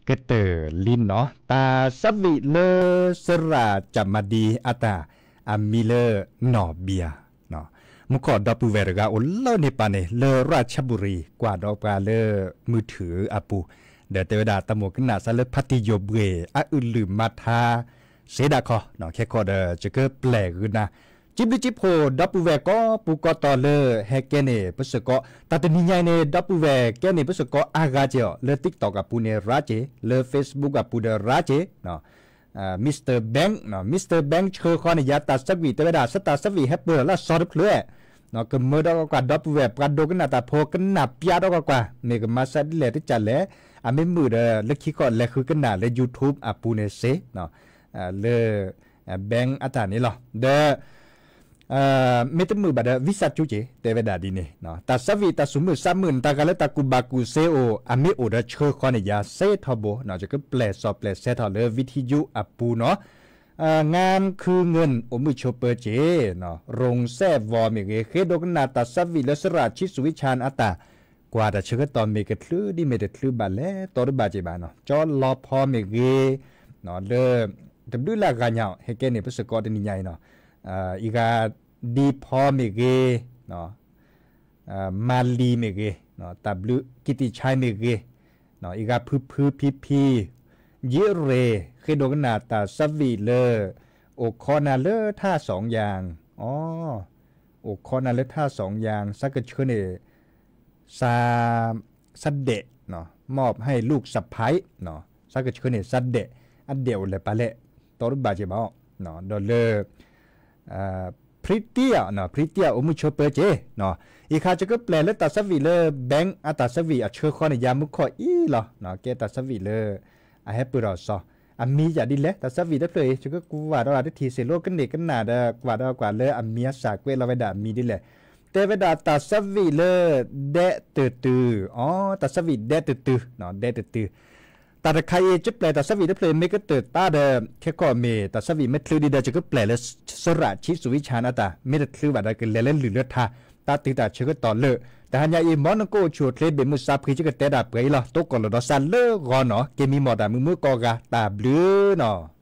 ကတၢၢ်လံနီၤ တၢ်ဆၢဝံၣ်လၢစရၣ်ကၠၣ်မၤဒံအတၢ် အမံၤလၢနီၢ်ဘံယၤ မူခိၣ်ဒီပုၢ်ဝဲၢ်တဂၤအိၣ်လၢန့ၣ်ပၤန့ၣ် လၢရၣ်ဆၣ်ဘူရံၤ ကွၢ်ဒီးပှၤလၢမုၢ်ထူၣ်အပူၤ, ဒီးတဲဝဲဒၣ်တၢ်မိၣ်ကနၣ်စးလၢဖါတံၢ်ယိာ်ဘှ့ၣ် အအုၣ်လုၢ်မၤထါ စ့ဒၣ်ခီ, ခဲခီဒီး ယကပျဲၢ်ဂုာ်နၤ စံးဘျုးစံးဖှိၣ်ဒီပုၢ်ဝဲၢ်ကိးပူၤကိးတီၤလၢဟဲကဲန့ၣ် ပစ့ၢ်ကီး တၢ်တနံၤညါအံၤန့ၣ် ဒီပုၢ်ဝဲၢ်ကဲန့ၣ် ပစ့ၢ်ကီးအါဂၤက့ၤအီၤ လၢ TikTok အပူၤန့ၣ်ရၣ်က့ၤ, လၢ Facebook အပူၤဒီးရၣ်က့ၤ Mister Bank, Mister Bank ဆှၢဃီန့ၣ်ယၤတၢ်ဆၢဝံၣ် တဲဝဲဒၣ် ဆၢတၢ်ဆၢဝံၣ်ဟဲပၢၢ်လီၤလၢအစီၤတဖျၢၣ်, ကမၢဒီးကွၢ်ကွၢ် ဒီပုၢ်ဝဲၢ် ပှၤဒိကနၣ်တၢ်ဖိ ကနၣ်ပျါဒီးကွၢ်ကွၢ် မ့ၢ်ကမၤစၢ်ဒ်လဲၣ်တကးလဲၣ်, အမ့ၢ်မုာ်ဒီး လၢခံခီလဲၤဃုကနၣ်လၢ YouTube အပူၤန့ၣ်စ့ လၢ Bank အတၢ်န့ၣ်လီၤ. ဒီး မ့ၢ်တမုာ်ဘၣ်ဒီး Visa ကၠူက့ၤ တဲဝဲဒၣ်ဒ်န့ၣ်, တၢ်ဆၢဝံၣ်တၢ်သူၣ်မုာ်သးမုာ် တၢ်ဂၤလၢတၢ်ကူၣ်ဘၣ်ကူၣ်စ့အိၣ် အမ့ၢ်အိၣ်ဒီးဆှၢဃီန့ၣ်ယၤ စ့ထီဘိ ယကပျဲၢ်စီၤပျဲၢ်ဆဲးထီၣ်လၢ ဝံထံယူ အပူၤနီၤ ငၢမ်ခုငိုၼ်း အိၣ်မုာ်ဆိးပၢၤစ့ၢ်, ရိၣ်စဲၣ်ဝီၤမ့ၢ်ဂ့ၤ, ဃ့ဒိကနၣ်တၢ်သးဝံၣ်လၢစရၣ်ဆံးစူၤဝံဆၣ်အတၢ်, ကွၢ်တၢ်ဆၢကတီၢ်မ့ၢ်ကချုးဒ်မ့ၢ်တချုးဘၣ်လဲၣ် တီတဘၣ်က့ၤဘၣ်နီၤ, ကၠီလီၤဖီမ့ၢ်ဂ့ၤ, လၢ တဘျုးလၢ်ဂၤညါ ဟဲကဲန့ၣ် ပစ့ၢ်ကီးတနံၤညါအံၤနီၤ, အံၤဂၤဒံဖီမ့ၢ်ဂ့ၤ, မၤလံၤမ့ၢ်ဂ့ၤ, တၢ်ဘျုး ကံတံၣ်ဆဲမ့ၢ်ဂ့ၤ, အံၤဂၤဖုဖုဖံဖံ, ယ့ရ့ၣ် ဃ့ဒိကနၣ်တၢ်သးဝံၣ်လၢ အိၣ်ခိးနၤလၢထါစီၣ်ယၣ်, အိၣ်ခိးနၤလၢထါစီၣ်ယၣ် စးကဆှၢန့ၣ် စးဒဲး, မီၣ်ဟဲလူၣ်စဖဲး, စးကဆှၢန့ၣ် စးဒဲး, အဒဲးအိၣ်လဲၣ်ပာ်လဲၣ်, တီတဘၣ်က့ၤဘၣ်အီၤ, ဒီးလၢ ဖရံတံယါ, ဖရံတံယါအိၣ်မုာ်ဆိးပၢၤစ့ၢ်, အံၤခါယကပျဲၢ်လၢတၢ်သးဝံၣ်လၢ bank အတၢ်သးဝံၣ်အဆၢဃီန့ၣ် ယၤမူခီၣ်အံၤလီၤ, ကဲတၢ်သးဝံၣ်လၢ အဟဲပၢၢ်ထီၣ်စီၤ, အမံၤယၤဒ်လဲၣ် တၢ်သးဝံၣ်တဖျၢၣ်အံၤ ယကကွၢ်ဒီးတထံၣ်စ့ၢ်လီၤ ကန့ၢ်ကနၣ်ဒီး ကွၢ်ဒီးကွၢ်လၢအမံၤအစၢ်ကွဲးလီၤဝဲဒၣ်အမံၤဒ်လဲၣ်, တဲဝဲဒၣ်တၢ်သးဝံၣ်လၢ ဒဲးတတုၤ, အီ တၢ်သးဝံၣ်ဒဲးတတုၤ, ဒဲးတတုၤ တၢ်တခါအံၤ ယပျဲၢ်တၢ်သးဝံၣ်တဖျၢၣ်အံၤ မ့ၢ်ကတၢၢ်တၢ်ဒီး ခဲကီၢ်မ့ၢ်တၢ်သးဝံၣ်မ့ၢ်ချုးဒံးဒီး ယကပျဲၢ်လၢ စရၣ်ဆံးစူၤဝံဆၣ်အတၢ် မ့ၢ်တချုးဘၣ်ဒီး ကလဲၤလၢလုၢ်လၢထါ, တၢ်တုၤတၢ်ဆၢကတီၢ်လၢ တဟါညါအံၤ မ်နကအိၣ်ဆူၣ်အိၣ်ချ့ ဘ့ၣ်မုၢ်စၢ်ဖှံ ယကတဲဒၣ်ပှဲၤအံၤလီၤ, တိကိၢ်လိာ်ဒီးစးလၢဂီၤနီၤ, က့ၤမံမီၢ်တၢ်မုာ်မုာ်ကိးဂၤ တၢ်ဘျုးနီၤ.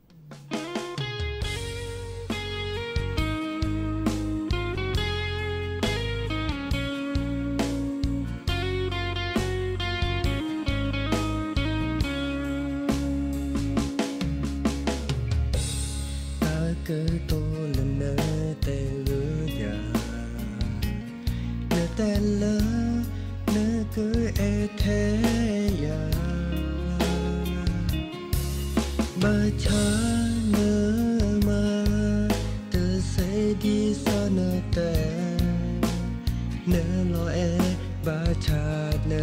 တၢ်ကတိၤလၢနတဲဂ့ၤယၤ, နတဲလၢ နကအဲၣ်ထဲယၤ, ဘၣ်ဆၣ်နမၤ တသ့ဒ်စီၤနတဲ, နလီၤအဲၣ် ဘၣ်ဆၣ်န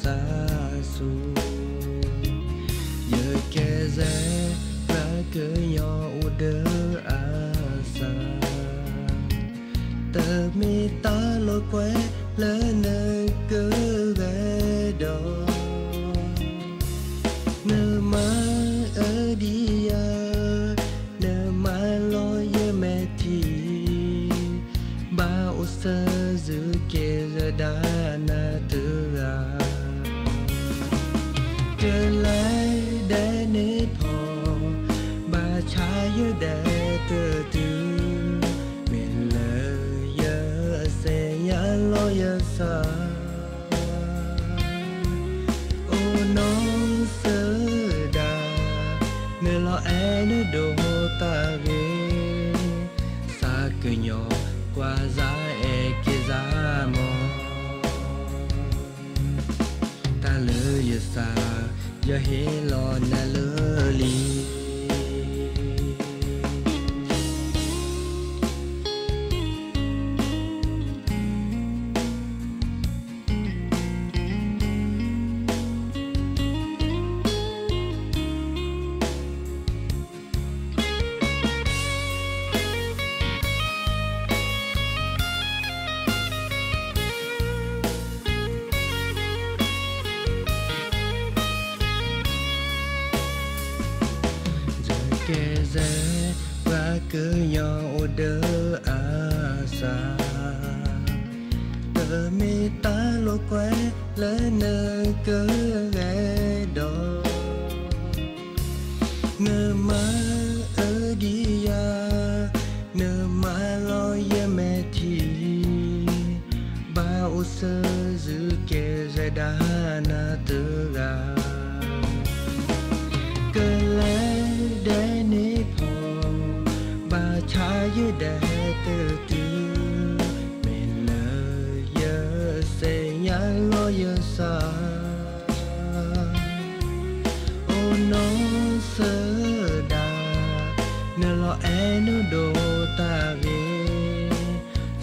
သးစူၤ, ယကဲစဲး ပှၤကညီအိၣ်ဒီးအသး, တမ့ၢ်တၢ်လိာ်ကွဲလၢနကဂဲၤဒီး နမၤအၢဒံးယၤ, နမၤလီၤယမဲာ်ထံ, ဘၣ်အိၣ်ဆၢယုၢ်က့ၤယဒၣ်နၤတဂၤ, ကလဲၤဒဲးန့ၣ်ဖီ, ဘၣ်ဆၣ်ယဒဲးတတုၤ, မ့ၢ်လၢယသ့ၣ်ညါလီၤယသး အိၣ်နီၢ်သဒၣ်, နလီၤအဲၣ်နဒိၣ်တၢ်ဂ့ၤ, သးကညီၤကွၢ်စၢ်အဲၣ်က့ၤစၢ်မီၤ, တၢ်လၢယသး ယဟ့ၣ်လီၤနၤလၢလံ ယကဲစဲး ပှၤကညီအိၣ်ဒီးအသး, တမ့ၢ်တၢ်လိာ်ကွဲလၢနကဂဲၤဒီး နမၤအၢဒံးယၤ, နမၤလီၤယမဲာ်ထံ, ဘၣ်အိၣ်ဆၢယုၢ်က့ၤယဒၣ်နၤတဂၤ, ကလဲၤဒဲးန့ၣ်ဖီ, ဘၣ်ဆၣ်ယဒဲးတတုၤ, မ့ၢ်လၢယသ့ၣ်ညါလီၤယသး အိၣ်နီၢ်သဒၣ်, နလီၤအဲၣ်နဒိၣ်တၢ်ဂ့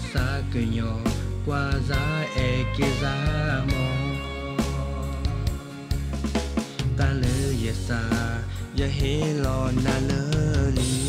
ၤ, သးကညီၤကွၢ်စၢ်အဲၣ်က့ၤစၢ်မီၤ, တၢ်လၢယသး ယဟ့ၣ်လီၤနၤလၢလံ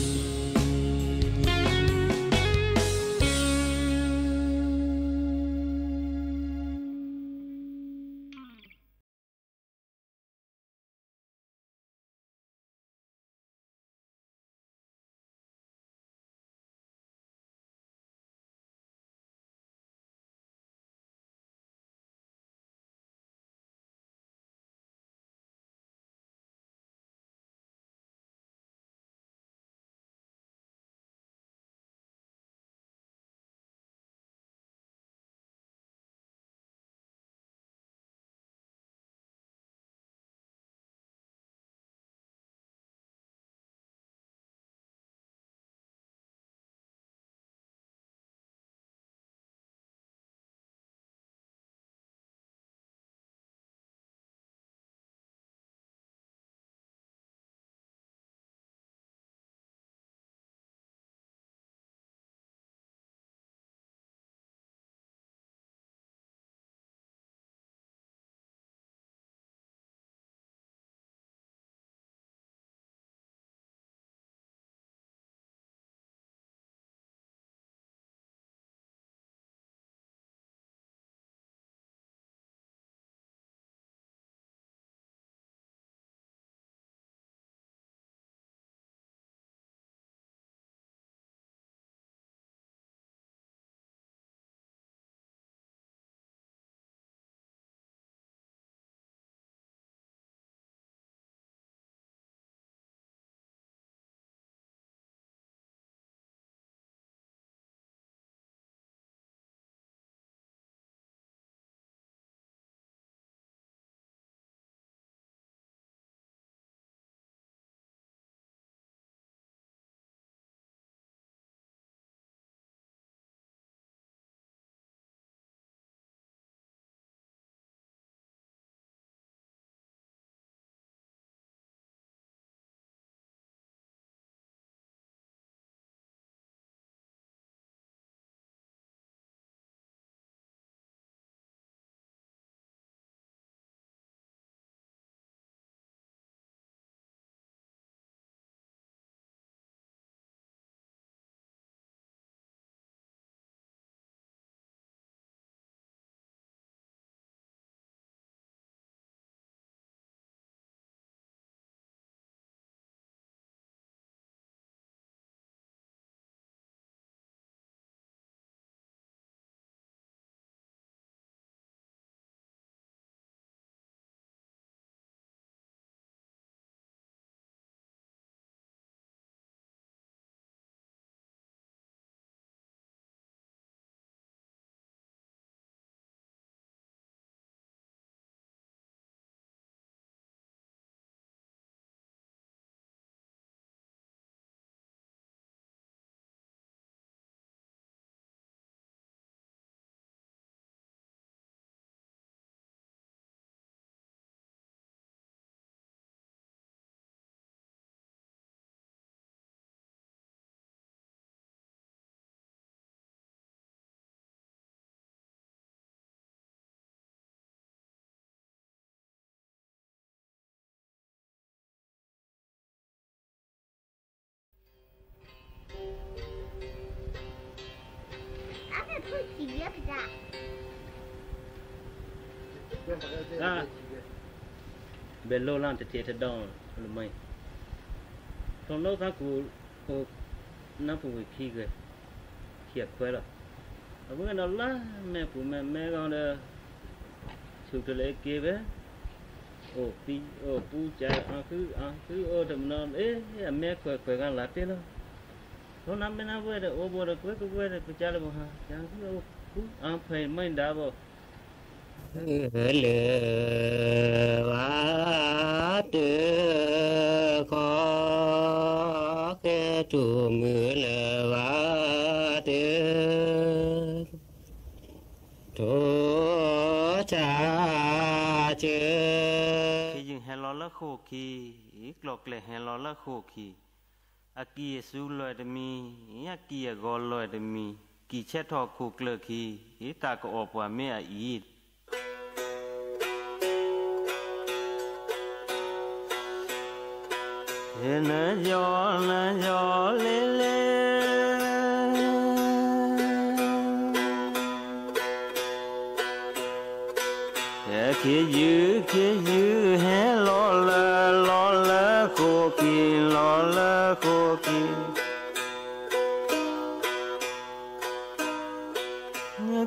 ယဲၢ်ပဒါ ဘဲလိၣ်လၢတထံၣ်တဒီလၢမ့ၢ် ထီၣ်နီၣ်သးကူ အိၣ်နၢ်ပူၤဝံၤခံဂဲၤ ခံအခွဲးလီၤ. အဝဲကဒီးလၢမဲာ်ပူၤမဲာ်မဲာ်ဂီၤဒီး ဆူၣ်တလၢက့ၤဝဲ အိၣ်သံ အိၣ်ပူကၢ် အဃုအဃုအိၣ်တမနီၤ အ့ အမဲာ်ခွဲးခွဲးဂၤလၢတ့ၢ်လီၤ. ထီၣ်နၢ်မ့ၢ်နၢ်ဝဲဒီး အိၣ်ဘိဒီးကွဲကဝဲဒီး ပကၢ်လၢပဟါ ကၢ်ဃုအိၣ်ပူအဖဲမ့ၢ်ဒၣ်ဘၣ် လၢၤဘၣ်တခီ ကဲထူၣ်မုၢ်လၢၤဘၣ်တ ထိၣ်ဆါစၢၤ ခ့ယုၢ်ဟဲလီၤလၢဃိာ်ခံ, ကျီၢ်ကျဲဟဲလီၤလၢဃိာ်ခံ, အကံၢ်အစုလီၤတမံၤ, အကံၢ်အဂီၤလီၤတမံၤ, ကံၢ်ဆဲးထီၣ်ခိၣ်ကျၢၢ်ခံ, တၢ်ကအီၣ်ပှၤမ့ၢ်အအံၤ နယီနယီလဲလဲ ခ့ယုၢ် ခ့ယုၢ်ဟဲလီၤလၢ လီၤလၢဃိာ်ခံ လီၤလၢဃိာ်ခံ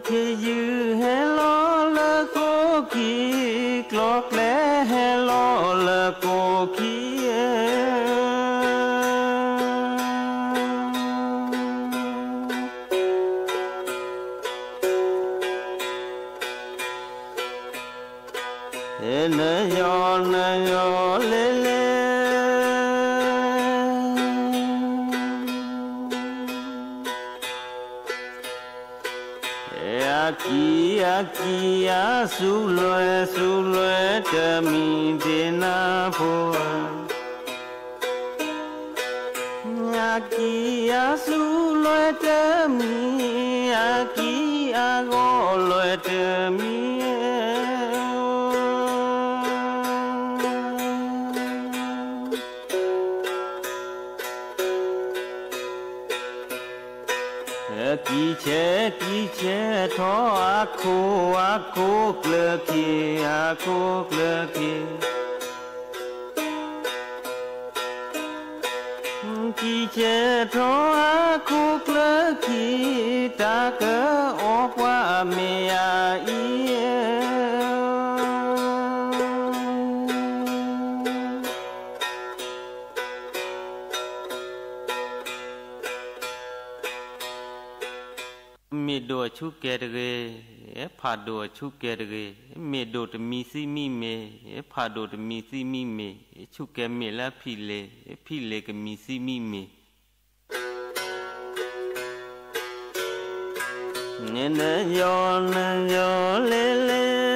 ခ့ယုၢ်ဟဲလီၤလၢဃိာ်ခံ, ကျီၢ်ကျဲဟဲလီၤလၢဃိာ်ခံ နယီနယီလဲလဲ အကံၢ်အကံၢ်အစုလွဲစုလွဲတမံၤ ဒ့နၢ်ဖိဧၢ အကံၢ်အစုလွဲတမံၤ, အကံၢ်အဂီၤလွဲတမံၤ ကံၢ်ဆဲးကံၢ်ဆဲးထီၣ်အခိၣ်အခိၣ်ကျၢၢ်ခံ အခိၣ်ကျၢၢ်ခံ ကံၢ်ဆဲးထီၣ်အခိၣ်ကျၢၢ်ခံ တၢ်ကအီၣ်ပှၤမ့ၢ်အအံၤ မ့ၢ်ဒိၣ်အဆူၣ်ကဲတဂ့ၤ, ဖးဒိၣ်အဆူၣ်ကဲတဂ့ၤ, မ့ၢ်ဒိၣ်တမံၤသံမံၤမ့ၢ်, ဖးဒိၣ်တမံၤသံမံၤမ့ၢ်, ဆူၣ်ကဲမ့ၢ်လၢအဖံးလ့ၤ, ဖံးလ့ၤကမံၤသံမံၤမ့ၢ် နယီနယီလဲလဲ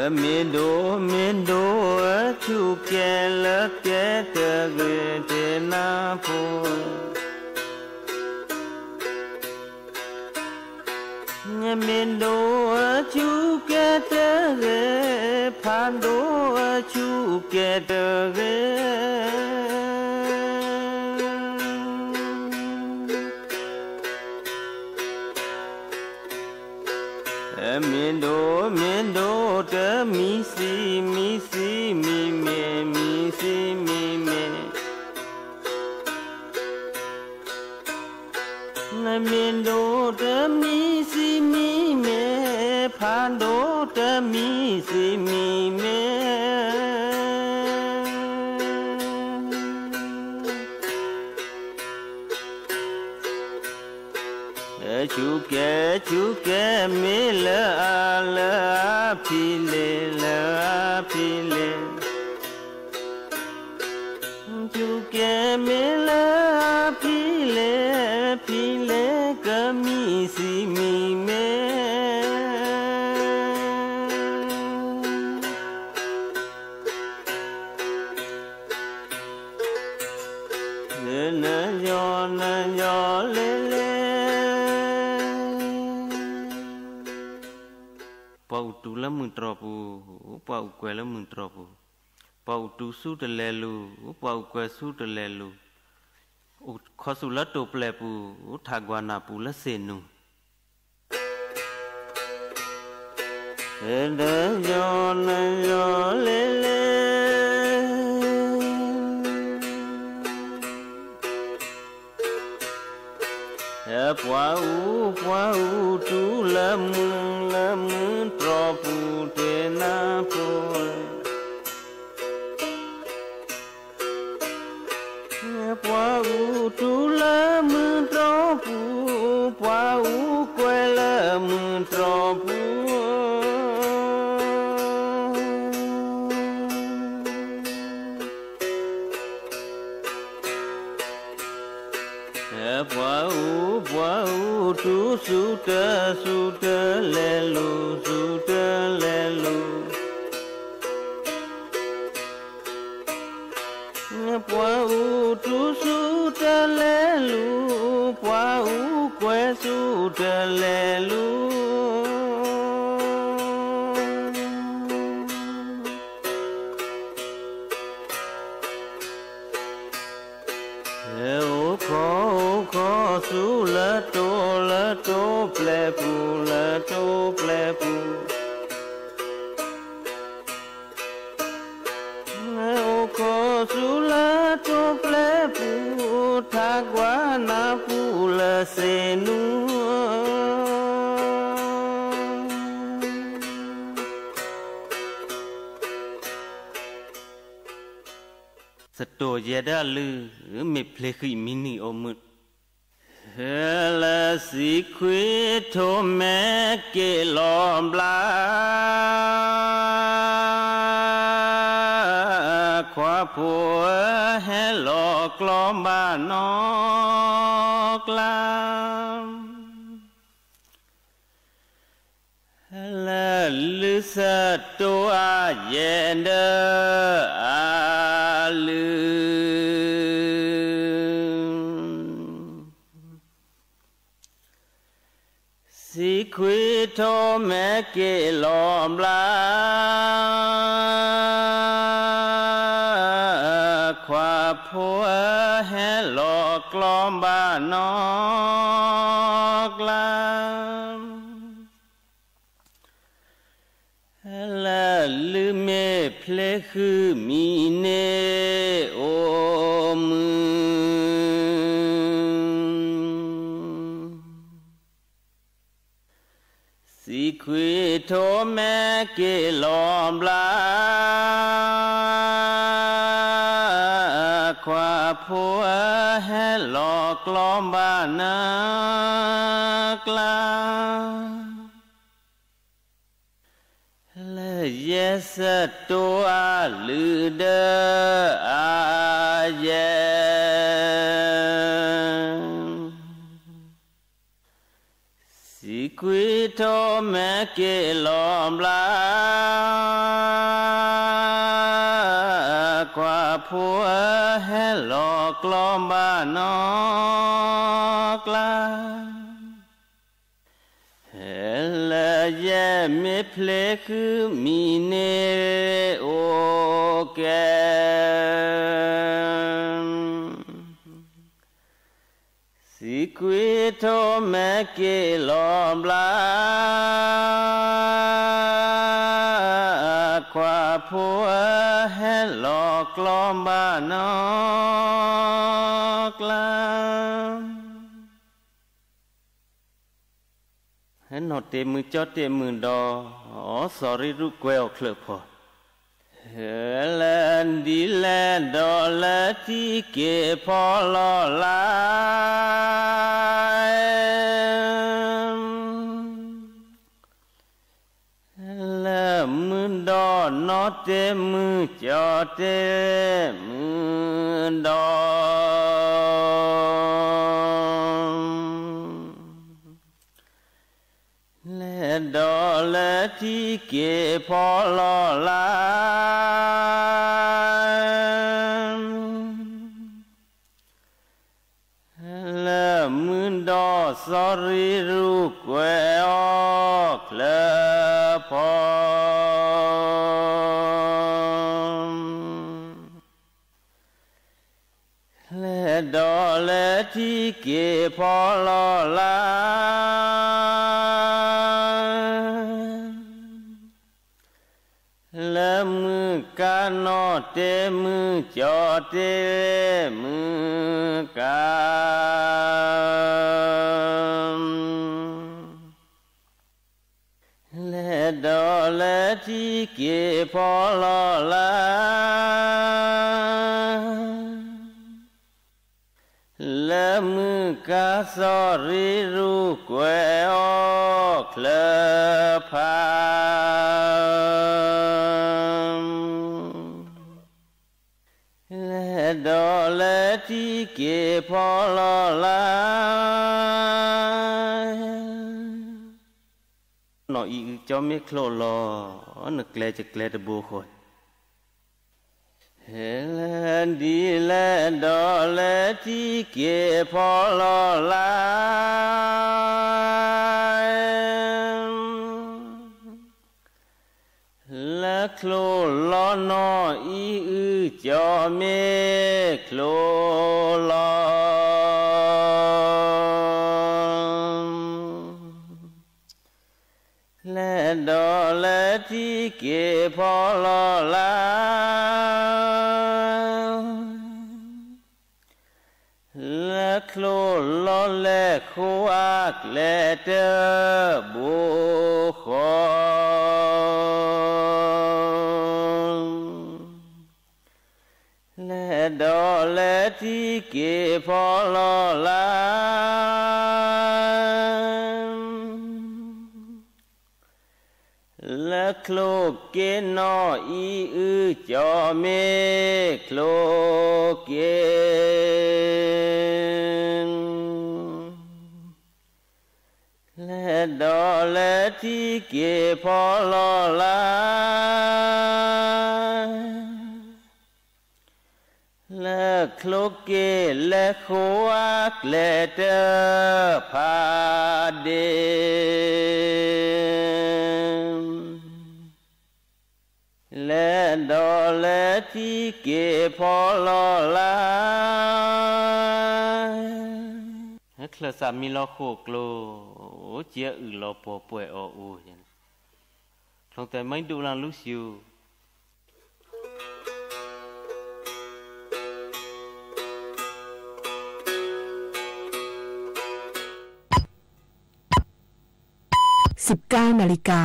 မ့ၢ်ဒိၣ်မ့ၢ်ဒိၣ်အဆူၣ်ကဲလၢကဲတဂ့ၤ တ့နၢ်ဖိ မ့ၢ်ဒိၣ်အဆူၣ်ကဲတဂ့ၤ, ဖးဒိၣ်အဆူၣ်ကဲတဂ့ၤ မ့ၢ်ဒိၣ်မ့ၢ်ဒိၣ်တမံၤသံမံၤသံမံၤမ့ၢ်, မံၤသံမံၤမ့ၢ် မ့ၢ်ဒိၣ်တမံၤသံမံၤမ့ၢ်, ဖးဒိၣ်တမံၤသံမံၤမ့ၢ် ဆူၣ်ကဲ ဆူၣ်ကဲမ့ၢ်လၢအလၢအဖံးလ့ၤ လၢအဖံးလ့ၤ ဆူၣ်ကဲမ့ၢ်လၢအဖံးလ့ၤ ဖံးလ့ၤကမံၤသံမံၤမ့ၢ် နယီနယီလဲလဲ ပှၤအိၣ်တူာ်လၢမုၢ်တြီၢ်ပူၤ, ပှၤအိၣ်ကွဲးလၢမုၢ်တြီၢ်ပူၤ, ပှၤအိၣ်တူၢ်ဆူတလဲၤလူၤ, ပှၤအိၣ်ကွဲးဆူတလဲၤလူၤ, အိၣ်ခီဆူလၢတိာ်ပျဲၢ်ပူၤ, အိၣ်ထးကွၢ်နၢ်ပူၤလၢသ့ၣ်နူၤ. တယီနယီလဲၤလဲၤ ပှၤအူ ပှၤအူတူၢ်လၢမုၢ် လၢမုၢ်တြီၢ်ပူၤတ့ၢ်နၢ်ပူၤ, ပှၤအူတူၢ်လၢမုၢ်တြီၢ်ပူၤ, ပှၤအူကွဲးလၢမုၢ်တြီၢ်ပူၤ. ပှၤအူ ပှၤအူတူၢ်ဆူတၢ် ဆူတၢ်လဲၤလူၤ ဆူတၢ်လဲၤလူၤ, ပှၤအူတူၢ်ဆူတၢ်လဲၤလူၤ, ပှၤအူကွဲးဆူတၢ်လဲၤလူၤ. အိၣ်ခီ အိၣ်ခီဆူလၢတိာ် လၢတိာ်ပျဲၢ်ပူၤ လၢတိာ်ပျဲၢ်ပူၤ, အိၣ်ခီဆူလၢတိာ်ပျဲၢ်ပူၤ, ထးကွၢ်နၢ်ပူၤလၢသ့ၣ်နူၤ. သတိၣ်ယဲဒၣ်လုၢ် မ့ၢ်ဖျ့ဃံးမံးနံးအိၣ်မုာ်, လၢသံခွံထိးမဲက့ၤလီၤဘျါ, ခွါဖိဧၢ ဟဲလီၤကျီဘၣ်နီၢ်ကျါ. လၢလုၢ်သတိၣ်အါယဲဒၣ်အလုၢ်, သံခွံထိးမဲက့ၤလီၤဘျါ, ခွါဖိဧၢ ဟဲလီၤကျီဘၣ်နီၢ်ကျါ. လၢလုၢ်မ့ၢ်ဖျ့ဃံးမံးနံးအိၣ်မုာ်, သံခွံထိးမဲက့ၤလီၤဘျါ, ခွါဖိဧၢ ဟဲလီၤကျီဘၣ်နီၢ်ကျါ. လၢယဲၢ်သတိၣ်အလုၢ်ဒၣ်အါယဲၢ်, သံခွံထိးမဲက့ၤလီၤဘျါ, ခွါဖိဧၢ ဟဲလီၤကျီဘၣ်နီၢ်ကျါ. လၢယဲၢ်မ့ၢ်ဖျ့ဃံးမံးနံးအိၣ်ကဲ, သံခွံထိးမဲက့ၤလီၤဘျါ, ခွါဖိဧၢ ဟဲလီၤကျီဘၣ်နီၢ်ကျါ. ဟဲနီၣ်တ့ၢ်မုၢ်ကၠီတ့ၢ်မုၢ်ဒီး စီၤရံရူၢ်ကွဲးအီၤချၢးဖီ, လၢဒ်လဲၣ်ဒီးလၢထံက့ၤဖီလီၢ်လၢ်, လၢမုၢ်ဒီးနီၣ်တ့ၢ်မုၢ်ကၠီတ့ၢ်မုၢ်ဒီး လဲၤဒီးလၢထံက့ၤဖီလီၢ်လၢ်, လၢမုၢ်ဒီးစီၤရံရူၢ်ကွဲးအီၤချၢးဖီ. လၢထံက့ၤဖီလီၤလၢ် လၢမုၢ်ကါနီၣ်တဲမုၢ်ကၠီတဲမုၢ်ကါ လဲၤဒီးလၢထံက့ၤဖီလီၤလၢ် လၢမုၢ်ကါစီၤရံရူၢ်ကွဲၤအီၣ်ချၢဖး လဲၤဒီးလၢထံက့ၤဖီလီၤလၢ် နီၢ်အံၤအုၣ်ကၠီမ့ၢ်ချိၣ်လီၤ နကျဲကကျဲတဘိဃီ ဒ်လဲၣ်ဒီးလၢထံက့ၤဖီလီၤလၢ် လၢချိၣ်လီၤနီၢ်အံၤအုၣ်ကၠီမ့ၢ်ချိၣ်လီၤ လဲၤဒီးလၢထံက့ၤဖီလီၤလၢ် လၢချိၣ်လီၤလဲၤဃိအကျဲတဘိဃီ လဲၤဒီးလၢထံက့ၤဖီလီၤလၢ် လၢချိၣ်က့ၤနီၢ်အံၤအုၣ်ကၠီမ့ၢ်ချိၣ်က့ၤ လဲၤဒီးလၢထံက့ၤဖီလီၤလၢ် လၢချိၣ်က့ၤလဲၤဃိအကျဲတဖးဒ့ လဲၤဒီးလၢထံက့ၤဖီလီၤလၢ် ချၢၣ်စးမံလီၤဃိၣ်ကျိ အိၣ်က့အုၣ်လီၤပှီၢ်ပှဲၤအီၤအိၣ် ချိၣ်တဲမံဒိၣ်လၢလူစူၤ สิบเก้านาฬิกา